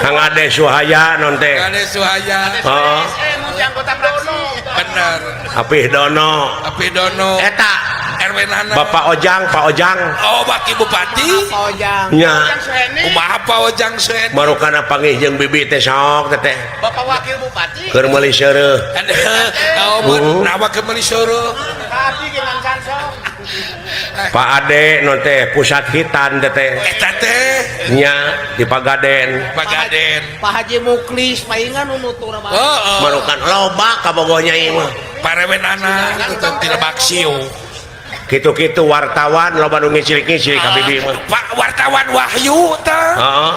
Kang Ade Suhaya non teh. Kang Ade Suhaya. Heeh. Bener. Apih Dono. Apih Dono. Eta RW nana. Bapak Ojang, Pak Ojang. Oh, baki bupati. Pak Ojang. Nya. Kumaha Pak Ojang Suheni? Marukana panggih jeung bibi teh sok teh. Bapak wakil bupati. Keur meuli seureuh. Oh, nah wakil meuli seureuh. Tapi gimana sok. Pak Ade non teh pusat hitan teh teh. Eta teh. Nya di Pagaden. Pagaden. Pak Haji Muklis paingan nu nutur mah. Heeh. Marukan loba kabogohnya ieu mah. Parewenana tetep di Lebak Siu. Kitu-kitu wartawan loba nu ngicilik-ngicilik ka bibi mah. Pak wartawan Wahyu tah. Heeh.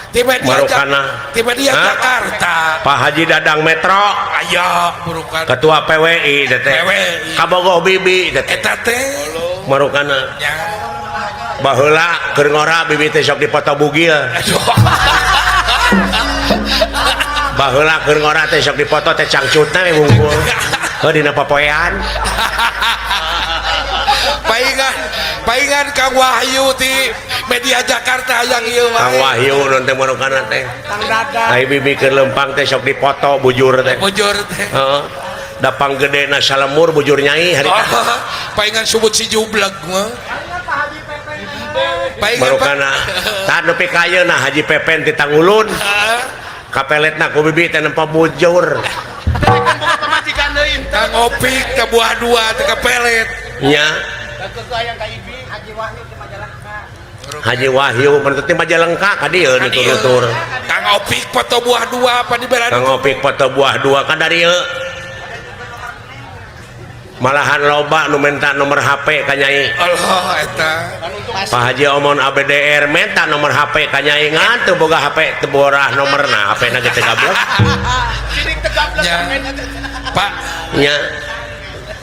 Ti media Marukana. Ti media Hah? Jakarta. Pak Haji Dadang Metro. Aya burukan. Ketua PWI teh. PWI. Kabogoh bibi teh. Eta teh. Marukana. Nya. Baheula keur ngora bibi teh sok dipoto bugil. Aduh. Baheula keur ngora teh sok dipoto teh cangcutna we wungkul. Heuh dina papoean. Paingan paingan Kang Wahyu ti media Jakarta yang ieu mah. Kang Wahyu non teh marukana teh. Kang Dadang. Ai bibi keur lempang teh sok dipoto bujur teh. Bujur teh. Heeh. Dapang gede na salemur bujur nyai hari Oh, paingan subut si jubleg mah. Paingan marukana. Tah nepi ka ayeuna Haji Pepen ti Tangulun. Ah, Kapeletna ku bibi teh nempo bujur. Pamajikan deui. Kang Opik ke buah dua teh kapelet. Nya. Haji Wahyu mun teh Majalengka ka dieu nu tutur. Kang Opik foto buah dua apa di beran. Kang Opik foto buah dua ka dari ieu. Malahan loba nu minta nomor HP ka Nyai. Allah eta. Pak Haji Omon ABDR minta nomor HP ka Nyai ngan teu boga HP teu borah nomorna HP na ge teu gablek. Sidik teu gablek. Nya. Pak Nya.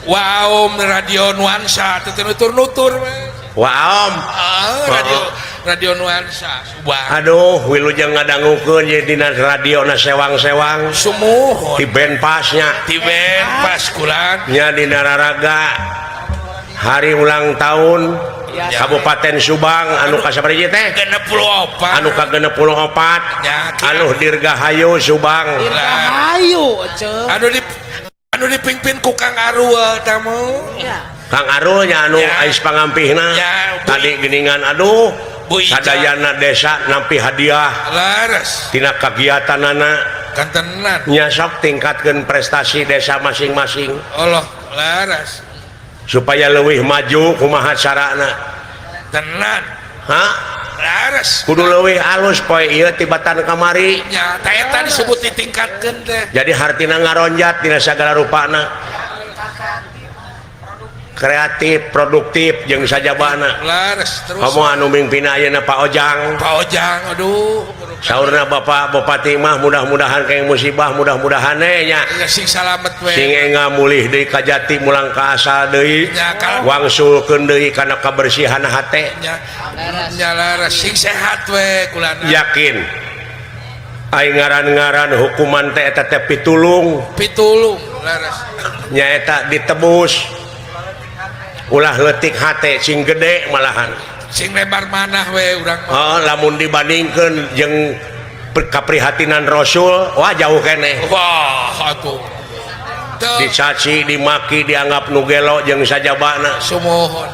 Waom Radio Nuansa teu nutur-nutur we. Waom. Ah, radio Radio Nuansa Subang. Aduh, wilujeng ngadangukeun ye dina radio na sewang-sewang. Sumuhun. Di band pasnya. Di band pas kulan. Nya dina raraga hari ulang tahun Ya. Kabupaten Subang anu kasabaraha teh? 64. Anu ka-64. Ya, Anu Dirgahayu Subang. Dirgahayu eceu. Anu dipimpin ku Kang Arul tamu. Ya. Kang Arul nya anu Ya. ais pangampihna. Ya, Bu- Tadi geuningan aduh Bu Ija. sadayana desa nampi hadiah Laras tina kagiatanana kantenan. nya sok tingkatkeun prestasi desa masing-masing. Allah laras Supaya leuwih maju kumaha carana. Tenan. Hah? Laras. Kudu leuwih alus poe ieu tibatan kamari. Nya ta eta disebut ditingkatkeun teh. Jadi hartina ngaronjat dina sagala rupana. Kreatif, produktif jeung sajabana. Laras terus. Komo anu mimpin ayeuna Pak Ojang. Pak Ojang aduh. Saurna Bapak Bupati mah mudah-mudahan keng musibah mudah-mudahan nya. Ya sing salamet we. Sing enga mulih deui ka jati mulang ka asal deui. Nya, kalau- Wangsulkeun deui kana kabersihan hate. Nya nya laras sing sehat we kulana. Yakin. Ai ngaran-ngaran hukuman teh eta teh pitulung. Pitulung laras. Nyaeta ditebus. Ulah leutik hate sing gede malahan. Sing lebar manah we urang mah. Oh, lamun dibandingkeun jeung kaprihatinan Rasul, wah jauh keneh. Wah atuh. Teu Dicaci, dimaki, dianggap nu gelo jeung sajabana. Sumuhun.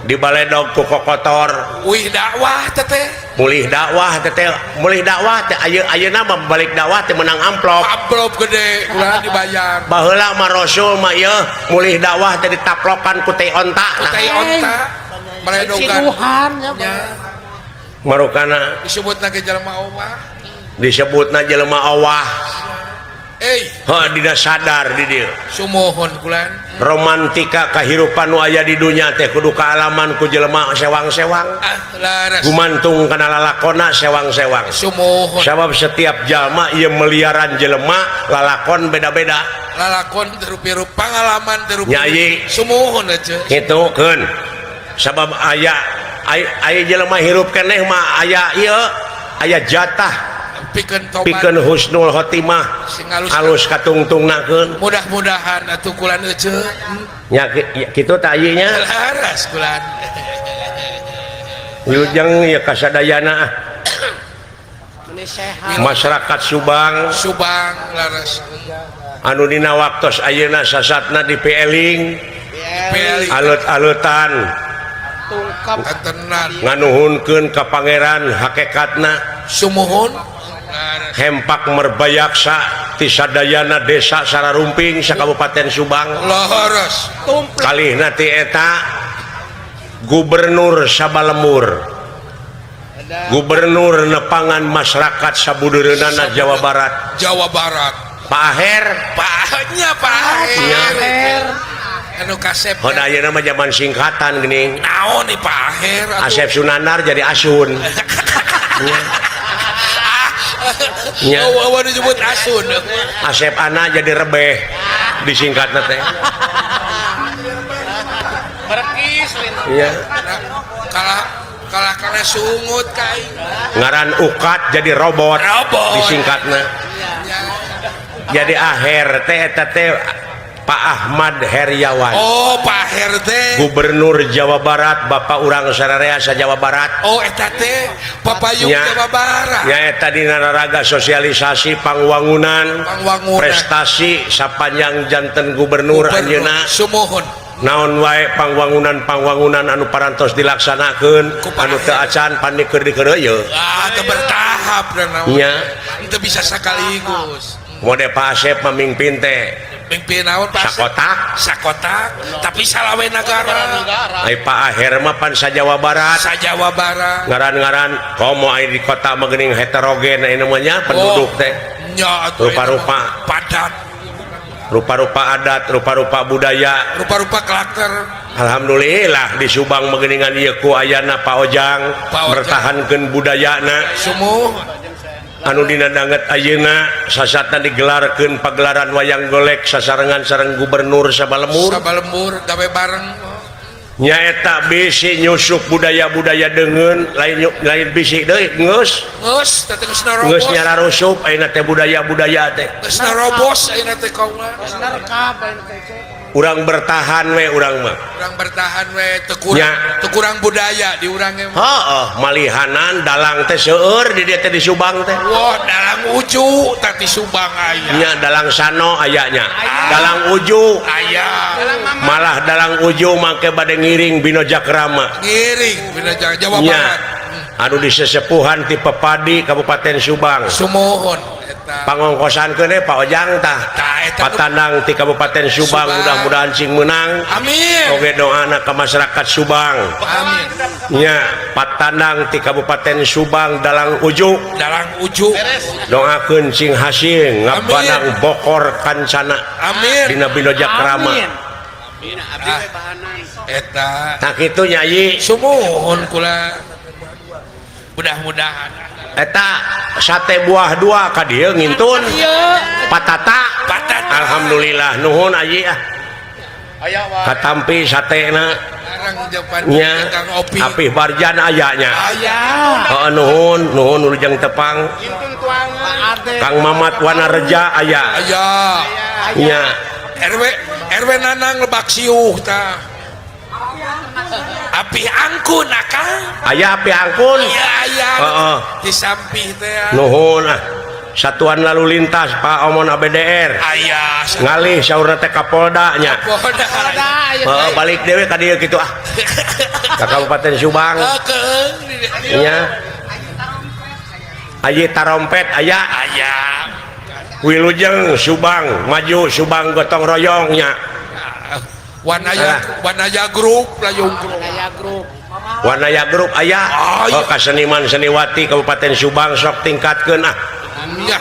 Dibaledog ku kokotor. Wih dakwah teh. Mulih dakwah teh, mulih dakwah teh ayeuna mah balik dakwah teh menang amplop. Amplop gede ulah dibayar. Baheula mah Rasul mah ieu mulih dakwah teh ditaplokan ku tai onta. Ku tai onta. Meledogan. Ciduhan nya. Nya. Marukana disebutna ge jelema owah. Disebutna jelema owah. Heuh dina sadar di dieu. Sumuhun kulan. Romantika kahirupan nu aya di dunya teh kudu kaalaman ku jelema sewang-sewang. Ah, laras. Gumantung kana lalakona sewang-sewang. Sumuhun. Sabab setiap jalma ieu miliaran jelema lalakon beda-beda. Lalakon terupi-rupi pangalaman terupi. Nyai. Sumuhun aja. Kitu keun. Sabab aya aya jelema hirup keneh mah aya ieu aya jatah pikeun tobat pikeun husnul khotimah sing alus alus katungtungnakeun. Mudah-mudahan atuh kulan ece. Nya kitu tah ieu nya. Laras kulan. Wilujeng ya kasadayana ah. Meni sehat. Masyarakat Subang. Subang laras. Anu dina waktos ayeuna sasatna di Peeling. Peeling. Alut-alutan. Tungkap. Tenan. Nganuhunkeun ka pangeran hakikatna. Sumuhun. Hempak merbayaksa ti sadayana desa Sararumping sakabupaten Subang. Laras. Kalihna ti eta gubernur sabalemur. Gubernur nepangan masyarakat sabudeureunana Jawa Barat. Jawa Barat. Pak Aher. Pak-nya Pak Aher. Anu kasep. Heuh ayeuna mah zaman singkatan geuning. Naon nih Pak Aher atuh. Asep Sunandar jadi Asun. Nya. Oh, oh, disebut Asun. Asep Ana jadi rebeh disingkatna teh. Merekis lain. Iya. Kalah kalah karena sungut ka aing. Ngaran Ukat jadi robot. Robot. Disingkatna. Jadi aher teh eta teh Pak Ahmad Heryawan. Oh, Pak Her teh. Gubernur Jawa Barat, Bapak urang sararea sa Jawa Barat. Oh, eta teh Papayung Nya. Jawa Barat. Nyaeta dina raraga sosialisasi pangwangunan, Pangwangunan. Prestasi sapanjang janten gubernur anjeunna. Sumuhun. Naon wae pangwangunan-pangwangunan anu parantos dilaksanakeun Ku Pak anu teu Aher. Acan pan keur dikeureuyeun. Ah, teu bertahap dan naon. Nya. Teu bisa sekaligus. Mode Pak Asep mamimpin teh Mimpi naon Pak Asep? Sakotak. Sakotak, tapi salawe negara. Ai Pak Aher mah pan sa Jawa Barat. Sa Jawa Barat. Ngaran-ngaran komo ai di kota mah geuning heterogen ai namanya penduduk teh. Nya atuh Rupa-rupa. eta mah padat, Rupa-rupa adat, rupa-rupa budaya. Rupa-rupa karakter. Alhamdulillah di Subang mah geuningan ieu ku ayana Pak Ojang Pak Ojang. mertahankeun budayana Sumuh. Anu dina danget ayeuna sasatna digelarkeun pagelaran wayang golek sasarengan sareng gubernur sabalembur. Sabalembur gawe bareng. Nyaeta bisi nyusup budaya-budaya deungeun lain lain bisi deui geus. Geus, teh geus Geus narobos. nyararusup ayeuna teh budaya-budaya teh. Geus narobos ayeuna teh kaula. Nerkab ayeuna teh, Cek. Urang bertahan we urang mah. Urang bertahan we teu kurang, Nya. Teu kurang budaya di urang ge mah. Heeh, malihanan dalang teh seueur di dieu teh di Subang teh. Wah, dalang ucu tadi Subang aya. Nya dalang Sano aya nya. Dalang Uju Aya. Malah dalang Uju make bade ngiring Bino Jakrama. Ngiring bina Jawa Nya. Barat. Anu disesepuhan ti Pepadi Kabupaten Subang. Sumuhun eta. Pangongkosankeun we Pak Ojang tah. Tah, eta nu- Patandang ti Kabupaten Subang, Subang. Mudah-mudahan cing menang. Amin. Oge doana ka masyarakat Subang. Amin. Nya patandang ti Kabupaten Subang dalang Uju. Dalang ucu. Doakeun cing hasil ngabanang bokor kancana Amin. dina Bino Jakrama. Amin. Abdi we bahanan. Eta. Tah kitu Nyai. Sumuhun kula. Mudah-mudahan. Eta sate buah dua ka dieu ngintun. Iya. Patata. Patata. Alhamdulillah nuhun ayi ah. Aya wae. Katampi satena Barang depan nya. Kang Opi. Apih Barjan aya nya. Aya. Heeh nuhun, nuhun wilujeng tepang. Intun tuangan. Ade. Kang Mamat Wanareja aya. Aya. Nya. RW RW Nanang Lebak Siuh tah. Api angkun akang. Aya api angkun. Iya aya. Heeh. Di sampih teh. Nuhun ah. Satuan lalu lintas Pak Omon ABDR. Aya. Ngalih saurna teh Kapolda nya. Polda. Ada aya. Heeh, balik dewe ka dieu kitu ah. Ka Kabupaten Subang. Oke. Nya. Ayi tarompet aya. Aya. Wilujeng Subang, maju Subang gotong royong nya. Wanaya Wanaya Group Layung Group. Aya grup. Wanaya Group aya. Aya. Oh, ka seniman seniwati Kabupaten Subang sok tingkatkeun ah. Ya,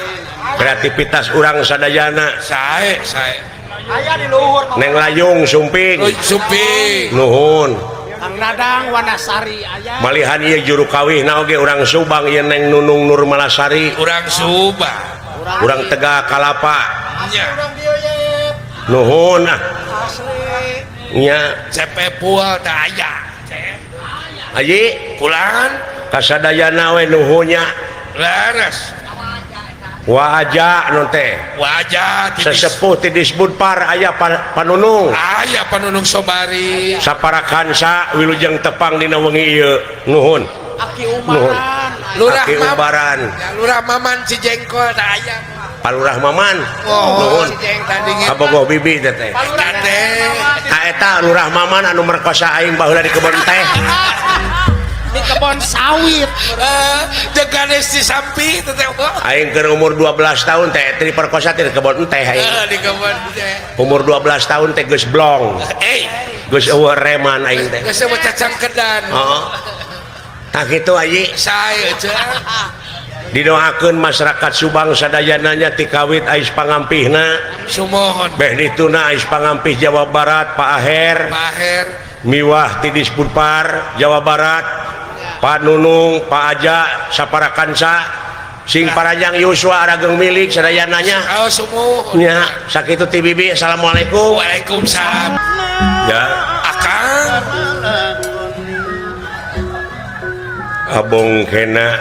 Kreativitas urang sadayana. sae sae. Neng Layung Sumping. Euy, Sumping. Nuhun. Kang Dadang Wanasari aya. Malihan ieu juru kawihna oge urang Subang ieu Neng Nunung Nurmalasari. Urang Subang. Urang Tegal Kalapa. Nya. Nuhun ah. Nya. CP Pual teh aya. Ayi Kulangan kasadayana we nuhunnya. leres. Wa aja nu teh. Wajah titis. Sesepuh ti Disbudpar aya Panunung. Aya Panunung Sobari. Saparakansa wilujeng tepang dina wengi ieu. Nuhun. Aki Umaran. Lurah Aki Mam- Umbaran. Ya, Lurah Maman Cijengkol teh aya. Palurah Maman. Oh, Nuhun. tadi nge- Kabogoh bibi teh teh. Eta teh. Ta eta Lurah Maman anu merkosa aing baheula di kebon teh. Di kebon sawit. Eh, jeung ganes di sampi teh teh. Aing keur umur 12 tahun teh teh diperkosa teh di kebon teh aing. Eh, di kebon teh. Umur 12 tahun teh geus blong. Eh, Geus eueuh reman aing teh. geus mah cacangkedan. Heeh. Tah kitu ayi Sae euy. Didoakeun masyarakat Subang sadayananya ti kawit ais pangampihna. Sumohon. Beh dituna ais pangampih Jawa Barat Pak Aher. Pak Aher. Miwah ti Disbudpar Jawa Barat Pak Nunung, Pak Aja, Saparakansa, Sing paranjang yuswa arageng milik sadayana nya. Oh, sumuhun. Nya, sakitu ti bibi. Assalamualaikum. Waalaikumsalam. Ya, Akang. Abong kena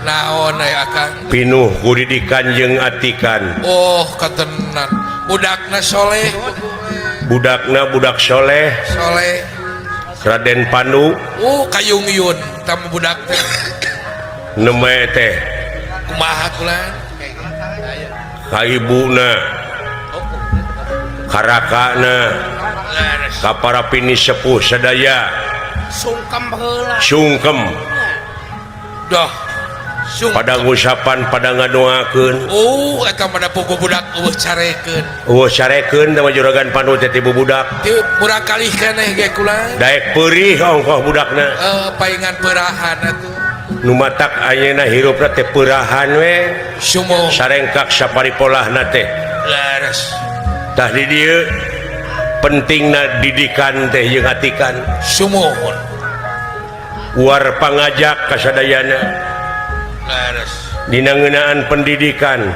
Naon aya Akang? Pinuh ku didikan jeung atikan. Oh, katenan. Budakna soleh. Budakna budak soleh. Soleh. Raden Pandu. Kayung yun tamu budak teh. Neme teh. Kumaha kulan? Ka ibuna. Karakana. Ka para pini sepuh sadaya. Sungkem heula. Sungkem. Dah. Sungkem. Pada ngusapan pada ngadoakeun. Oh, eta mah pugu budak eueuh carekeun. Eueuh carekeun teh mah juragan Pandu teh ti budak. Ti murang kalih keneh ge kulan. Daek peurih ongkoh budakna. Paingan peurahan atuh. Nu matak ayeuna hirupna teh peurahan we. Sumuh. Sarengkak saparipolahna teh. Leres. Tah di dieu pentingna didikan teh jeung atikan. Sumuhun. Uar pangajak kasadayana. Leres. Dina ngeunaan pendidikan.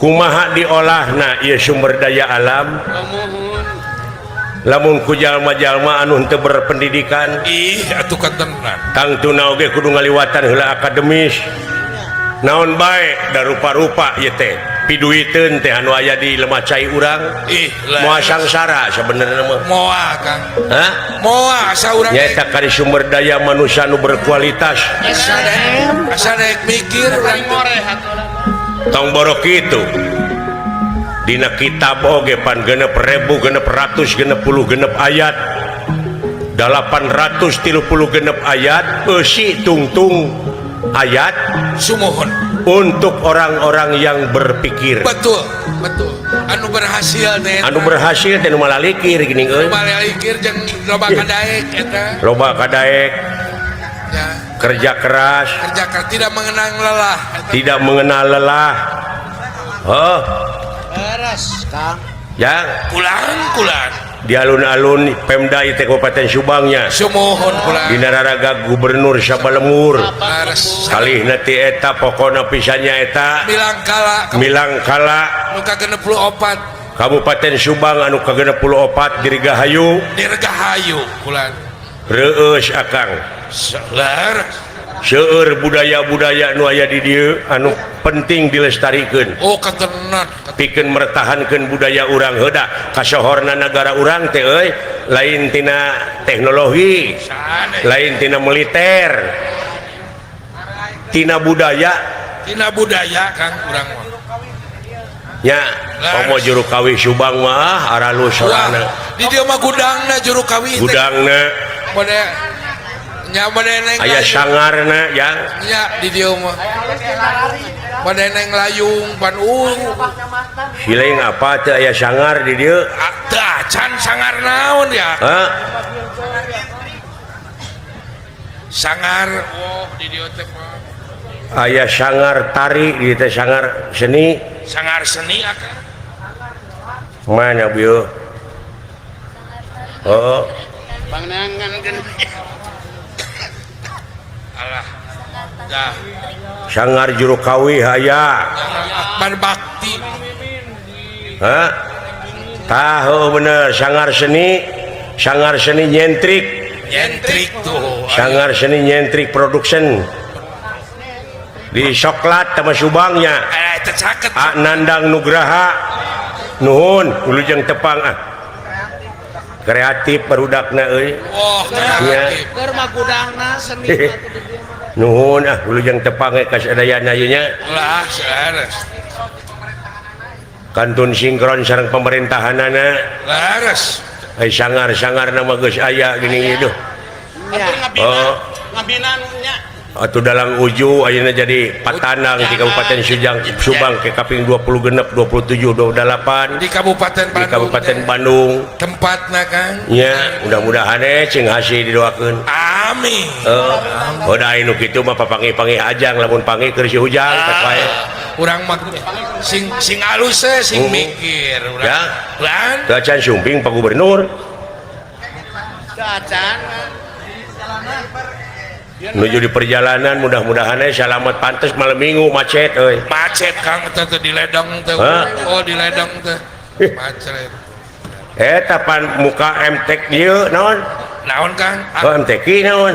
Kumaha diolahna ieu sumber daya alam? Lamun ku jalma-jalma anu henteu berpendidikan, ih atuh katenan. Tangtuna oge kudu ngaliwatan heula akademis. Naon bae da rupa-rupa ieu teh. Piduiteun teh anu aya di lemah cai urang. Ih, moal sangsara sabenerna mah. Moal, Kang. Hah? Moal asa urang nyaeta kari sumber daya manusia anu berkualitas. Asa daek mikir urang teh. Tong borok kitu. Dina kitab oge pan 6666 ayat 836 ayat eusi tungtung ayat sumuhun untuk orang-orang yang berpikir. Betul, betul. Anu berhasil teh. Anu berhasil teh nu malalikir geuning euy. Nu malalikir jeung loba kadaek eta. Loba kadaek. Ya. Kerja keras. Kerja keras tidak mengenang lelah. Eta. Tidak mengenal lelah. Oh. Beres, Kang. Yang kulang-kulang di alun-alun Pemda IT Kabupaten Subangnya. Sumuhun kulang. Dina raraga Gubernur Sabalemur. Leres. Kalihna ti eta pokona pisannya eta Milangkala. Milangkala nu ka-64 Kabupaten Subang anu ka-64 Dirgahayu. Dirgahayu kulang. Reueus Akang. Leres. Seueur budaya-budaya nu aya di dieu anu penting dilestarikeun. Oh, katenan. Pikeun mertahankeun budaya urang heuda kasohorna nagara urang teh euy lain tina teknologi, lain tina militer, tina budaya. Tina budaya Kang urang mah. Nya, komo juru kawih Subang mah aralus sorana. Di dieu mah gudangna juru kawih teh. Gudangna. Mode nya mode neng aya sangarna yang nya di dieu mah. Mode neng layung pan Sileng apa teu aya sangar di dieu? Teu acan sangar naon ya? Hah? Sangar oh di dieu teh mah. Aya sangar tari di teh sangar seni. Sangar seni akang. Mana bieu? Oh. Pangnangan kan. Alah. Dah. Sangar juru kawih aya. Akbar Bakti. Hah? Tahu bener sangar seni nyentrik. Nyentrik tuh. Sangar seni nyentrik production. Di Soklat sama Subangnya. Nandang Nugraha. Nuhun, wilujeng tepang ah. Kreatif barudakna euy. Oh, kreatif. Keur mah gudangna seni atuh di dieu mah. Nuhun ah wilujeng tepang ka sadayana ieu nya. Lah, leres. Kantun sinkron sareng pemerintahanana. Leres. Ai sangar-sangarna mah geus aya geuning ieu duh. Oh, ngabina nya. Atuh dalang uju ayeuna jadi patanang di Kabupaten Subang ke kaping 26, 27, 28 di Kabupaten Bandung. Di Kabupaten Bandung. Tempatna Kang. Nya, mudah-mudahan cing hasil didoakeun. Amin. Heeh. Oh, da anu kitu mah papanggih-panggih ajang lamun panggih keur si hujang teh wae. Urang mah sing sing alus sing mikir urang. Ya. Lan. Teu acan sumping Pak Gubernur. Teu acan. Menuju di perjalanan mudah-mudahan selamat pantes malam minggu macet euy. Macet Kang teh di ledeng teh. Oh di ledeng teh. Macet. Eta pan muka MTQ ieu naon? Naon Kang? Oh MTQ naon?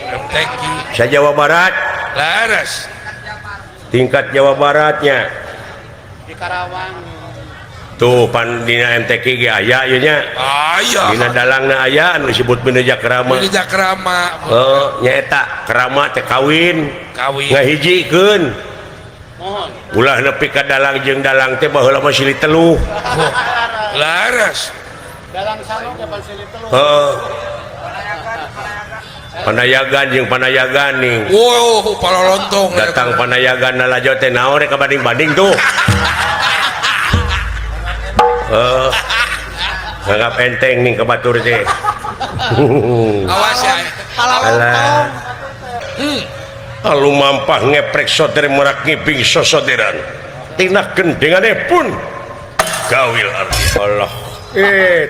MTQ. Sa Jawa Barat. Laras. Tingkat Jawa Baratnya. Di Karawang. Tuh pan dina MTQ ge aya ieu nya. Aya. Dina dalangna aya anu disebut Binja Krama. Binja Krama. Heeh, nya eta krama teh kawin. Kawin. Ngahijikeun. Mohon. Ulah nepi ka dalang jeung dalang teh baheula mah silih teluh. Oh, laras. Dalang sarung ge silih teluh. Heeh. Panayagan jeung panayagan nih. Wow, palolontong. Datang panayagan lalajo teh naon rek kabanding-banding tuh. Nganggap enteng nih ke batur teh. Awas ya. Alah. Lalu mampah ngeprek soder merak ngiping sosoderan. Tina gendengane pun gawil arti. Allah.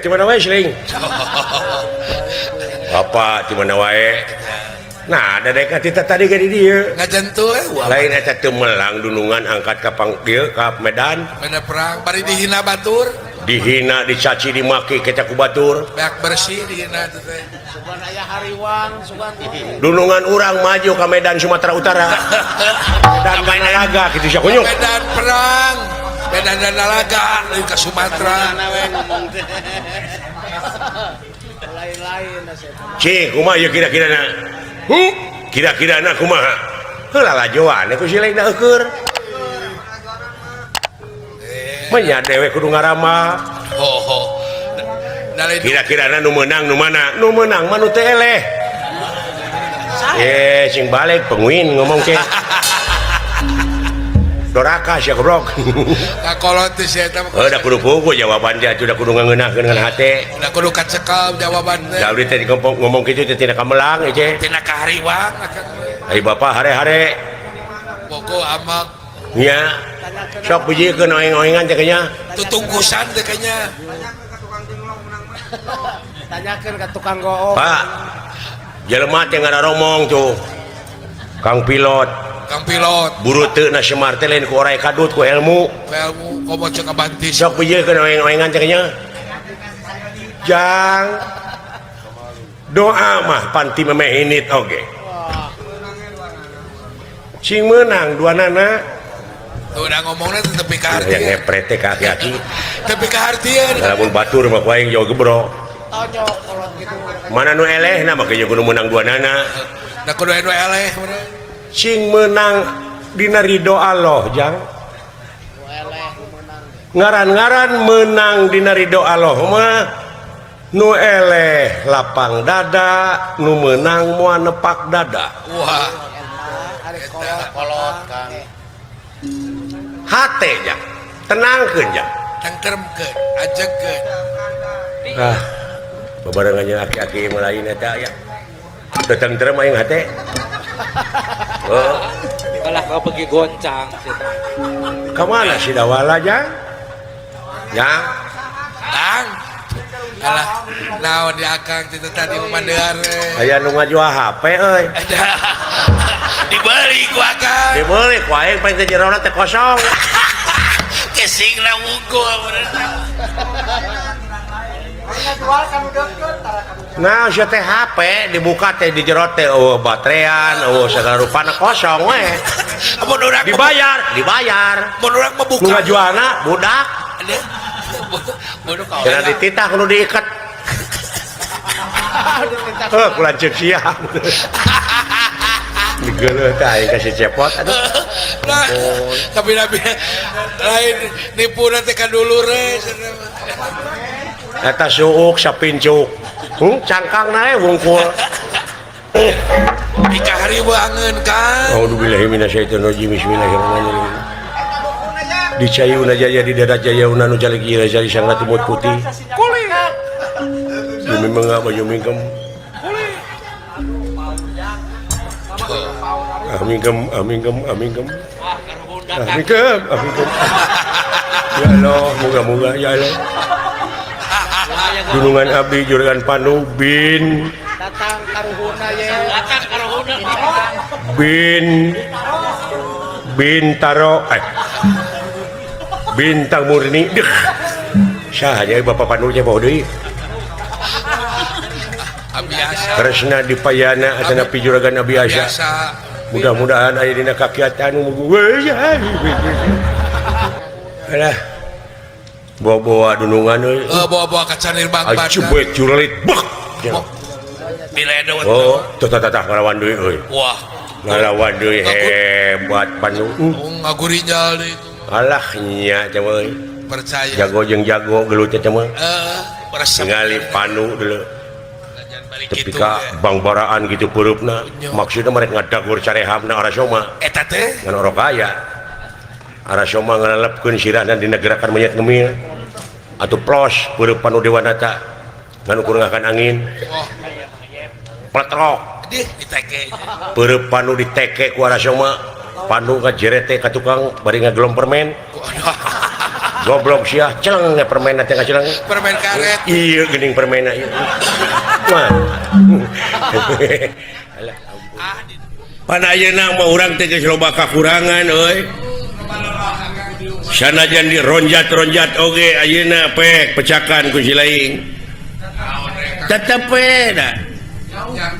Di mana wae sling? Bapak di mana wae? Nah, ada dek tita tadi ge di dieu. Ngajentu we. Lain eta teu melang dunungan angkat ka pang dieu ka Medan. Medan perang bari dihina batur. Dihina, dicaci, dimaki kita ku batur. Beak bersih dihina teh. Sugan aya hariwang, sugan. Dunungan urang maju ka Medan Sumatera Utara. Medan Nalaga kitu sia kunyuk. Medan perang, Medan Nalaga leuwih ka Sumatera. Lain-lain asa. Cih, kumaha ieu kira-kirana? Kira-kirana kumaha? Heula lajoan ku si lain eueur. Menya dewe kudu ngarama. Oh, kira-kirana nu meunang nu mana? Nu meunang mah nu teu eleh. Sing balik penguin ngomong ke. Doraka sia goblok. Kakolot teh sia eta mah. Heuh da kudu pugu jawaban teh atuh da kudu ngangeunahkeun ngan hate. Da kudu kacekal jawaban teh. Da abdi teh ngomong kitu teh tina kamelang ieu teh. Tina kahariwang. Ai bapak hare-hare. Bogo amak. Nya. Sok bijikeun oeng-oengan teh kayaknya. Tutungkusan teh kayaknya. Tanyakeun ka tukang goong. Pak. Jelema teh ngararomong tuh. Kang pilot. Kang pilot. Buru teu na Semar teh lain ku oray kadut ku ilmu. Ilmu komo ceuk abantis. Sok bijikeun oeng-oengan teh kayaknya. Jang. Doa mah panti memeh init oge. Sing meunang duanana. Udah ngomongnya tepi ka harti. Yang ngepret teh ka aki-aki. Tepi ka hartieun. Lamun batur mah ku aing jauh gebro. Mana nu elehna mah kudu meunang duanana. Da kudu nu eleh. Sing meunang dina ridho Allah jang. Ngaran-ngaran meunang dina ridho Allah mah nu eleh lapang dada, nu meunang moal nepak dada. Wah. Kolot Kang. Hate jang, tenangkeun jang, tengkremkeun, ajegkeun. Ah, babarengan jeung aki-aki mah lain eta ya. Teu tentrem aing hate. Oh. Kalah kau pergi goncang. Ka mana si Dawala jang? Jang. Kang. Alah, naon di akang teh tadi memandear. Aya nu ngajual HP euy. Dibeli ku akang. Dibeli ku aing paling teh jerona teh kosong. Kesingna wungkul. Nah, sia teh HP dibuka teh di jero teh eueuh baterean, eueuh sagala rupana kosong we. Mun urang dibayar, dibayar. Mun urang mah buka. Nu ngajualna budak. Kena dititah kudu diiket. Heuh, ku lanceuk siang. Digeuleuh teh aing ka si Cepot aduh. Nah, tapi nabi lain nipu teh ka dulur we. Eta suuk sapincuk. Cangkangna we wungkul. Ika hariwangeun Kang. A'udzubillahi minasyaitonirrajim. Bismillahirrahmanirrahim. Di cayuna jaya di darat jaya nu jalik ieu jari sang ratu mut putih. Bumi mengah baju mingkem. Amingkem amingkem amingkem. Amingkem amingkem. Ya Allah, moga-moga ya Allah. Dunungan abdi juragan Pandu bin Datang karuhuna ye. Datang karuhuna. Bin Bintaro Bintang Murni. Deh. Saha nya Bapak Pandu nya bawa deui. Abiasa. Kresna Dipayana asana pi juragan Abiasa. Mudah-mudahan aya dina kakiatan alah bawa-bawa dunungan euy. Bawa-bawa kacanir bang-bang. Cubet curlit bek. Diledot. Oh, tuh tah tah ngalawan deui euy. Wah, ngalawan deui hebat Pandu. Ngagurinyal deui itu. Alah nya teh euy. Percaya. Jago jeung jago gelut teh mah. Heeh, resep. Ningali Pandu deuleu. Tepi ka bangbaraan gitu peureupna. Maksudna mereka ngadagur carehamna Arasoma. Eta teh ngan orok kaya. Arasoma ngalelepkeun sirahna dina gerakan monyet ngemil. Atuh plos peureub Pandu Dewanata ngan ukur ngakan angin. Oh. Pletrok. Dih diteke. Peureub Pandu diteke ku Arasoma. Pandu ngajerete ka tukang bari ngagelom permen. Goblok sia, celeng permen teh ngaceleng. Permen karet. Iya geuning permenna ieu. Wah. Alah ampun. Pan ayeuna mah urang teh geus loba kakurangan euy. Sanajan dironjat-ronjat oge ayeuna pek pecakan ku si lain. Tetep we da.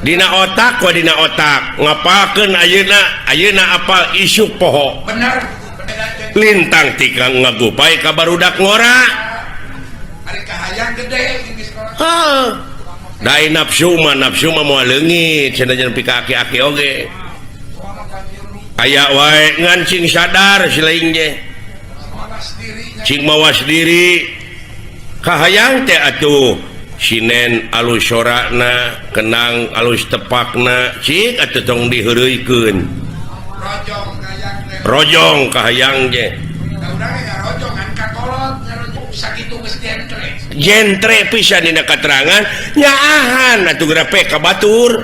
Dina otak wa dina otak ngapakeun ayeuna ayeuna apal isuk poho. Bener. Lintang tikang ngagupai ka barudak ngora. Ari kahayang gede di sekolah. Heuh. Dai nafsu mah moal leungit sanajan pika aki-aki oge. Aya wae ngan cing sadar si lain ge. Cing mawas diri. Kahayang teh atuh sinen alus sorana, kenang alus tepakna, cik atuh tong diheureuykeun. Rojong kahayang ge. Jentre pisan dina katerangan nyaahan atuh geura pek ka batur.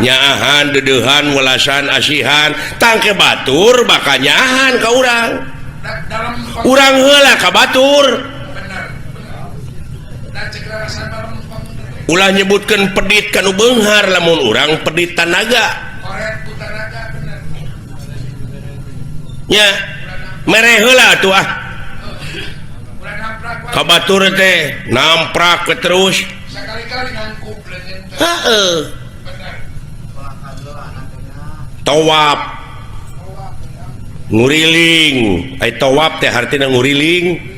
Nyaahan deudeuhan welasan asihan tangke batur bakal nyaahan ka urang. Urang heula ka batur. Ulah nyebutkeun pedit ka nu beunghar lamun urang pedit tanaga. Nya mere heula atuh ah. Ka batur teh namprak we terus. Heeh. Tawaf nguriling, ai tawaf teh hartina nguriling.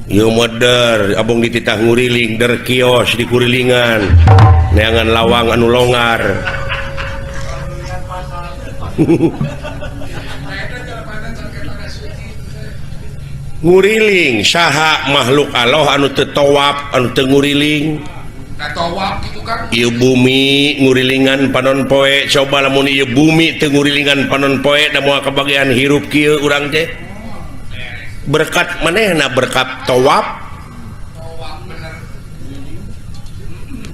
Ieu meder abong dititah nguriling der kios di kurilingan. Neangan lawang anu longar. Nguriling saha makhluk Allah anu teu tawaf anu teu nguriling. Ieu bumi ngurilingan panon poe, coba lamun ieu bumi teu ngurilingan panon poe da moal kabagian hirup kieu urang teh. Berkat manehna berkat tawaf.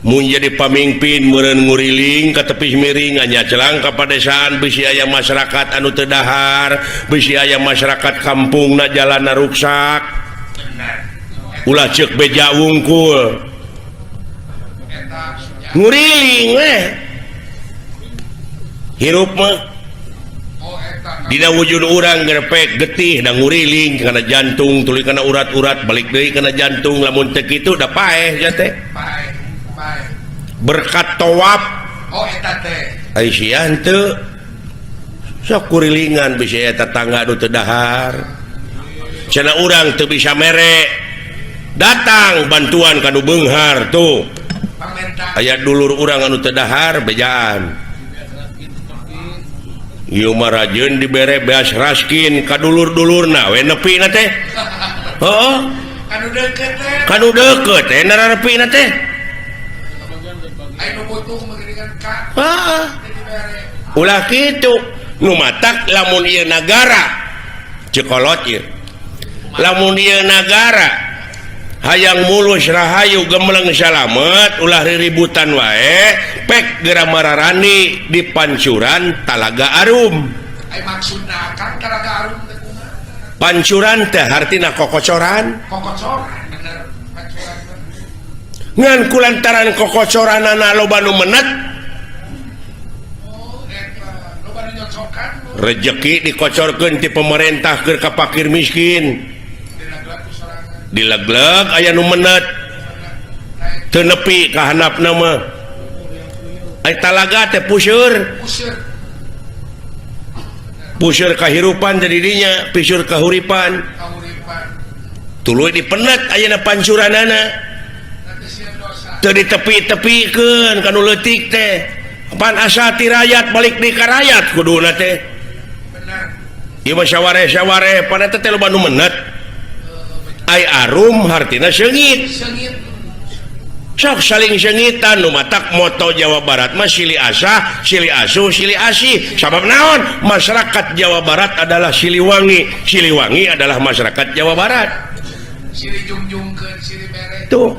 Mun jadi pamimpin meureun nguriling ka tepih miring anya celang ka padesaan bisi aya masyarakat anu teu dahar, bisi aya masyarakat kampungna jalanna ruksak. Ulah ceuk beja wungkul. Nguriling weh. Hirup mah dina wujud urang gerpek getih da nguriling kana jantung tuluy kana urat-urat balik deui kana jantung lamun teu kitu da paeh sia teh. Berkat tawaf. Oh eta teh. Ai sia henteu. Sok kurilingan bisi aya tetangga nu teu dahar. Cenah urang teu bisa mere. Datang bantuan ka nu beunghar tuh. Aya dulur urang anu teu dahar bejaan. Ieu mah rajeun dibere beas raskin ka dulur-dulurna we nepina teh. Heeh. Kanu deukeut teh. Kanu deukeut teh nararepina teh. Ulah kitu nu matak lamun ieu nagara cekolot ieu. Lamun ieu nagara hayang mulus rahayu gemleng salamet ulah riributan wae pek geura mararani di pancuran Talaga Arum. Ai maksudna kan Talaga Arum teh kumaha? Pancuran teh hartina kokocoran. Kokocoran bener pancuran. Ngan kulantaran kokocoranana loba nu menet. Rejeki dikocorkeun ti pemerintah keur ka fakir miskin. Dilegleg aya nu menet. Teu nepi ka handapna mah. Ai talaga teh puseur. Puseur kahirupan teh didinya, piseur kahuripan. Tuluy dipenet ayeuna pancuranana. Teu ditepi-tepikeun ka nu leutik teh. Pan asa ti rakyat balik di ka rakyat kuduna teh. Ieu mah saware-saware pan eta teh loba nu menet. Ai arum hartina seungit. Sok saling seungitan nu matak moto Jawa Barat mah silih asah, silih asuh, silih asih. Sabab naon? Masyarakat Jawa Barat adalah Siliwangi, Siliwangi adalah masyarakat Jawa Barat. Silih jungjungkeun, silih mere. Tuh.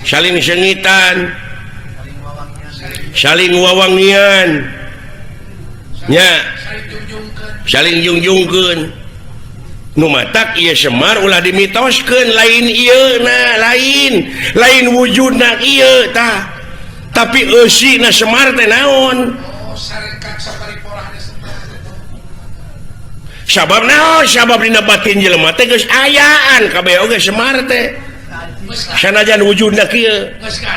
Saling seungitan. Saling wawangian. Nya. Saling jungjungkeun. Nu matak ieu Semar ulah dimitoskeun lain ieu na lain lain wujudna ieu tah tapi eusina Semar teh naon sabab naon sabab dina batin jelema teh geus ayaan kabeh oge Semar teh sanajan wujudna kieu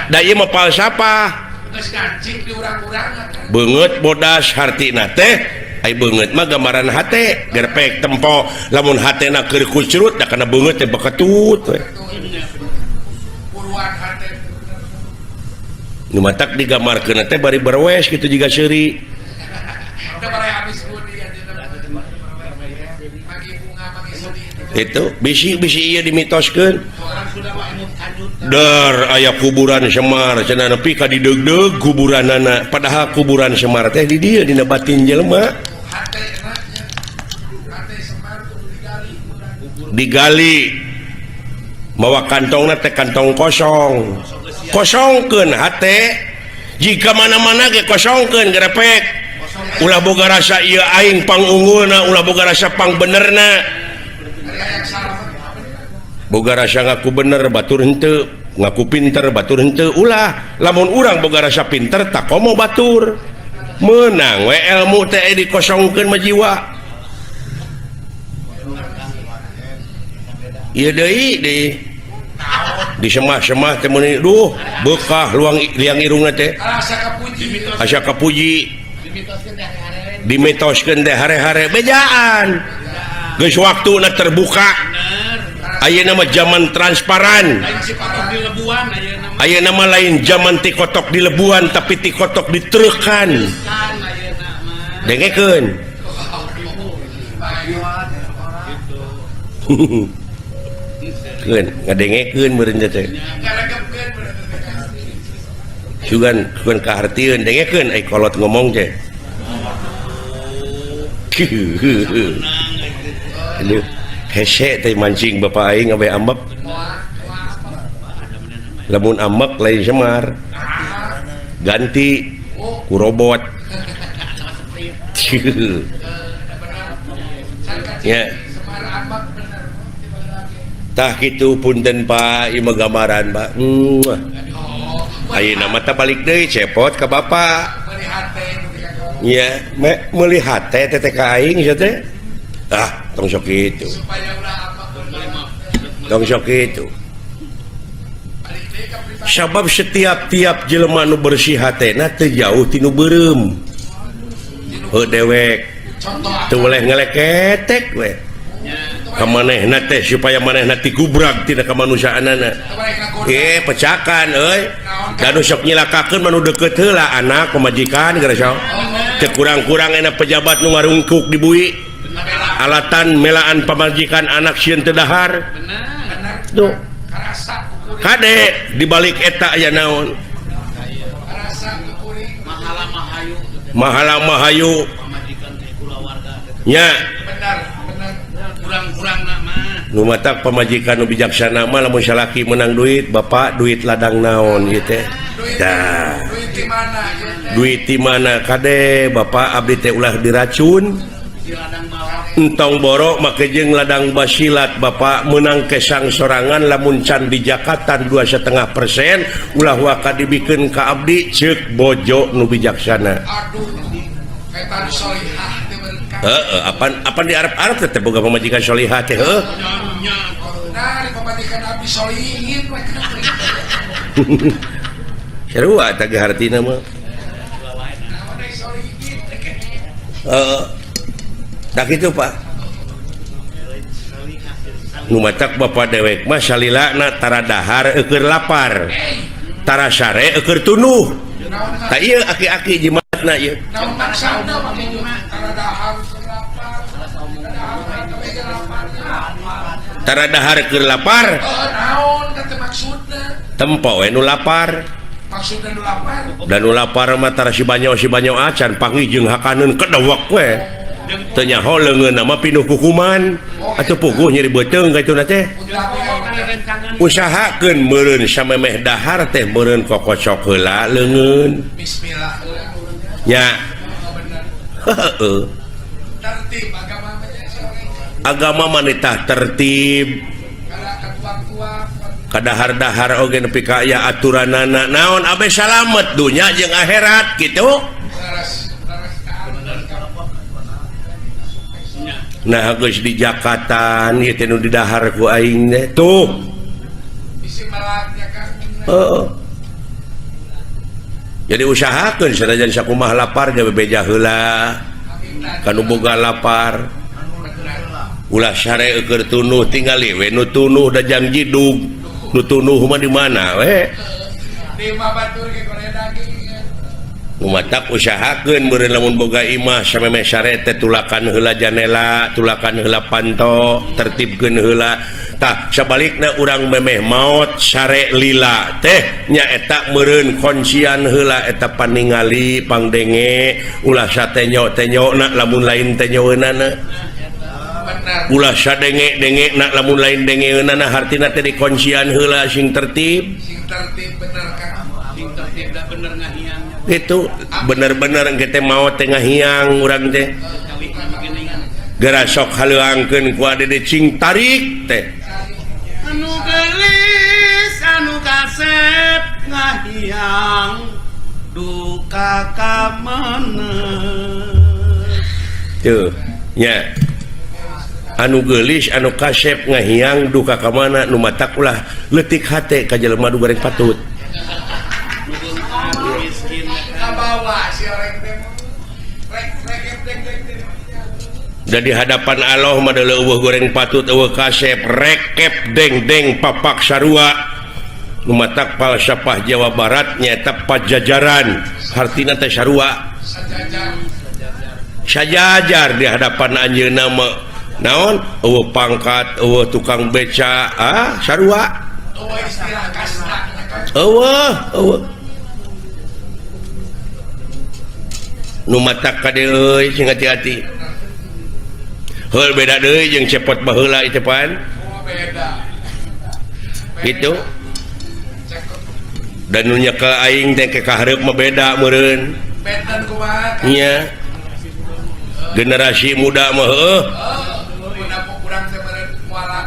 da ieu mah falsafah beungeut bodas hartina teh ai beungeut mah gambaran hate gerpek tempo lamun hatena keur kucrut da kana beungeut teh beketut we nu matak digambarkeun teh bari berwes kitu jiga seuri itu bisi-bisi ieu dimitoskeun dar aya kuburan Semar cenah nepi ka dideugdeug kuburanana padahal kuburan Semar teh di dieu dina batin jelema digali mawa kantongna teh kantong kosong kosongkeun hate jika mana-mana ge kosongkeun gerepek ulah boga rasa ieu aing pangunggulna ulah boga rasa pangbenerna boga rasa ngaku bener batur henteu ngaku pinter batur henteu ulah lamun urang boga rasa pinter tak komo batur meunang we ilmu teh dikosongkeun mah jiwa. Ieu deui di semah-semah teh meuni duh beukah luang liang irungna teh asa kapuji dimitoskeun teh hare-hare bejaan geus waktuna terbuka ayeuna mah zaman transparan ayeuna mah lain zaman ti kotok di lebuan tapi ti kotok ditereukan dengekeun keun ngadengekeun meureun teh sugan sugan kahartieun dengekeun ai kolot ngomong teh aduh hese teh mancing bapak aing abe ambek lamun ambek lain Semar ganti ku robot ya tah kitu punten Pak ieu mah gambaran Pak. Ayeuna mah tah balik deui cepot ka bapak. Nya meuli hate teh ka aing sia teh. Ah tong sok kitu. Tong sok kitu. Sabab setiap-tiap jelema nu bersih hatena teu jauh ti nu beureum. Heuh dewek. Teu boleh ngeleketek we. Kamanehna teh supaya manehna tigubrag tina kamanusiaanana. Pecakan euy. Da nu sok nyilakakeun mah nu deukeut heula anak pamajikan geura sok. Teu kurang-kurang enak pejabat nu ngarungkuk di bui. Alatan melaan pamajikan anak sieun teu dahar. Tuh. Kade dibalik eta aya naon? Mahala mahayu. Nya. Nu matak pamajikan nu bijaksana mah lamun salaki menang duit, bapak duit ladang naon ieu teh. Tah. Duit ti mana kade bapak abdi teh ulah diracun. Entong borok make jeung ladang basilat Bapak menang kesang sorangan lamun can di Jakatan 2,5% ulah waka dibikeun ka abdi ceuk bojo nu bijaksana. Aduh, eta solihah teh berkah. Heeh, apan di Arab-Arab teh boga pamajikan solihah teh heuh. Nah, di pamajikan abdi solihin we. Sarua tah ge hartina mah. Heeh. Tak itu Pak. Nu matak bapak dewek mah salilana tara dahar eueur lapar. Tara sare eueur tunuh. Tah ieu aki-aki jimatna ieu. Naon maksudna make tara dahar lapar. Tara dahar keur lapar. Naon teh maksudna? Tempo we nu lapar. Maksudna nu lapar. Da nu lapar mah tara si banyo acan panggih jeung hakaneun kedewek we. Teu nyaho leungeunna mah pinuh kukuman atuh puguh nyeri beuteung ka ituna teh. Usahakeun meureun samemeh dahar teh meureun kokocok heula leungeun. Bismillah. Nya. Heeh. Tertib agama mah Agama mah nitah tertib. Kadahar-dahar oge nepi ka aya aturanana naon abe salamet dunya jeung akhirat kitu. Nah geus di Jakatan ieu teh nu didahar ku aing teh tuh. Heeh. Jadi usahakeun sanajan sakumaha lapar ge bebeja heula. Kanu boga lapar. Ulah sare eueur tunuh tingali we nu tunuh da jang jidug. Nu tunuh mah di mana we? Di imah batur ge goreng daging. Umatak usahakeun meureun lamun boga imah samemeh sare teh tulakan heula janela, tulakan heula panto, tertibkeun heula. Tah sabalikna urang memeh maot sare lila teh nyaeta meureun kuncian heula eta paningali pangdenge ulah satenyo-tenyona lamun lain tenyoeunana. Ulah sadenge-dengena lamun lain dengeunana hartina teh dikuncian heula sing tertib. Sing tertib bener Kang. Sing tertib da bener ngahiang. Itu bener-bener kita mau tengah hiang urang teh geura sok haleuangkeun ku adede cing tarik teh anu geulis anu kasep ngahiang duka ka mana tuh nya anu geulis anu kasep ngahiang duka ka mana nu matak ulah leutik hate ka jelema nu goreng patut. Dan di hadapan Allah mah eueuh goreng patut eueuh kasep rekep deng-deng papak sarua. Nu matak falsafah Jawa Barat nyaeta pajajaran hartina teh sarua. Sajajar di hadapan anjeunna mah naon eueuh pangkat eueuh tukang beca ah sarua. Eueuh eueuh nu matak kade euy sing hati-hati. Heul beda deui jeung cepot baheula ieu pan. Beda. Gitu. Dan nu nyekel aing teh ke kahareup mah beda meureun. Benten kumaha? Nya. Generasi muda mah heuh. Urang teh meureun muara.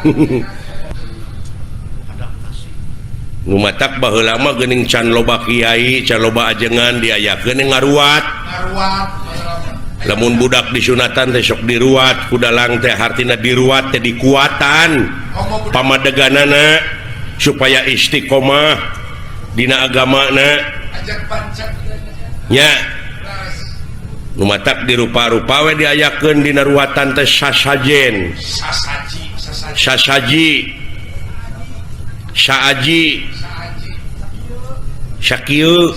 Nu matak baheula mah geuning can loba kiai, can loba ajengan diayakeun ngaruat. Ngaruat. Lamun budak disunatan teh sok diruat, ku dalang teh hartina diruat teh dikuatan pamadeganana supaya istiqomah dina agamana. Nya. Nu matak dirupa-rupa we diayakeun dina ruatan teh sasajen. Sasaji. Saaji. Sakieu.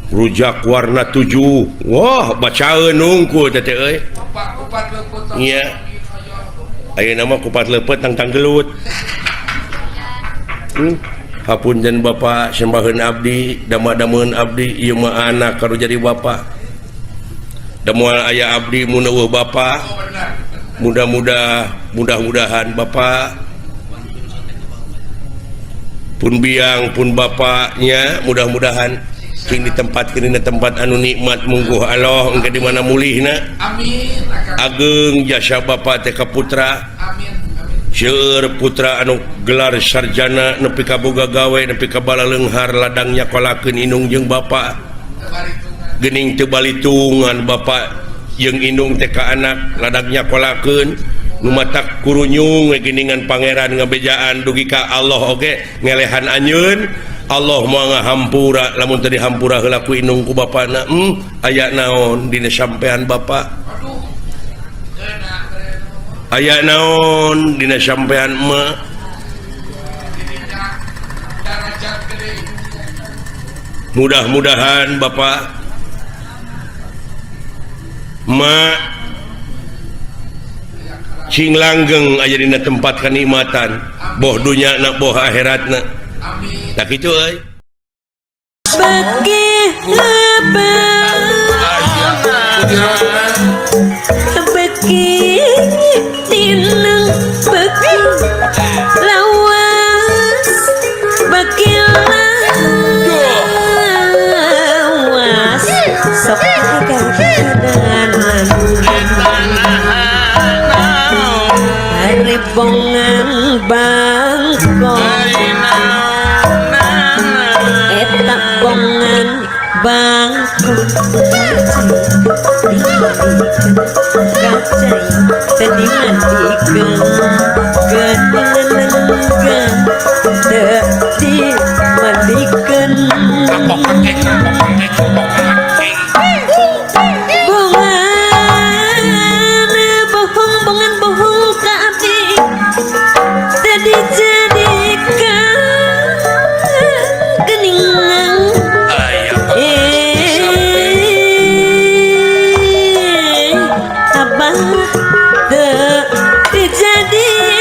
Rujak warna 7. Wah, bacaeun nungku teh euy. Nya. Ayeuna mah kupat leupeut tangtang gelut. Hapunten Bapak, sembaheun abdi, dama-dameun abdi, ieu mah anak karu jadi bapak. Da moal aya abdi mun eueuh bapak. Mudah-mudah, mudah-mudahan bapak pun biang pun bapaknya mudah-mudahan. Cing ditempatkeun dina tempat anu nikmat mungguh Allah engke di mana mulihna. Amin. Ageng jasa bapa teh ka putra. Amin. Seueur putra anu gelar sarjana nepi ka boga gawe nepi ka balaleunghar ladang nyakolakeun indung jeung bapa. Geuning teu balitungan bapa jeung indung teh ka anak ladang nyakolakeun nu matak kurunyung we geuningan pangeran ngabejaan dugi ka Allah oge ngelehan anjeun. Allah moal ngahampura lamun teu dihampura heula ku indung ku bapana. Aya naon dina sampean bapa? Aya naon dina sampean emak? Mudah-mudahan bapak emak cing langgeng aya dina tempat kenikmatan boh dunyana boh akhiratna. Tah kitu euy. Beki tineng beki lawas beki lawas sok kadan haribongan bangkong eta bongan bangkong kacai tadi mandikeun geunengan teu dimandikeun bongan bohong bongan bohong ka abdi teu dijadikeun geuningan. Abah teu dijadikeun.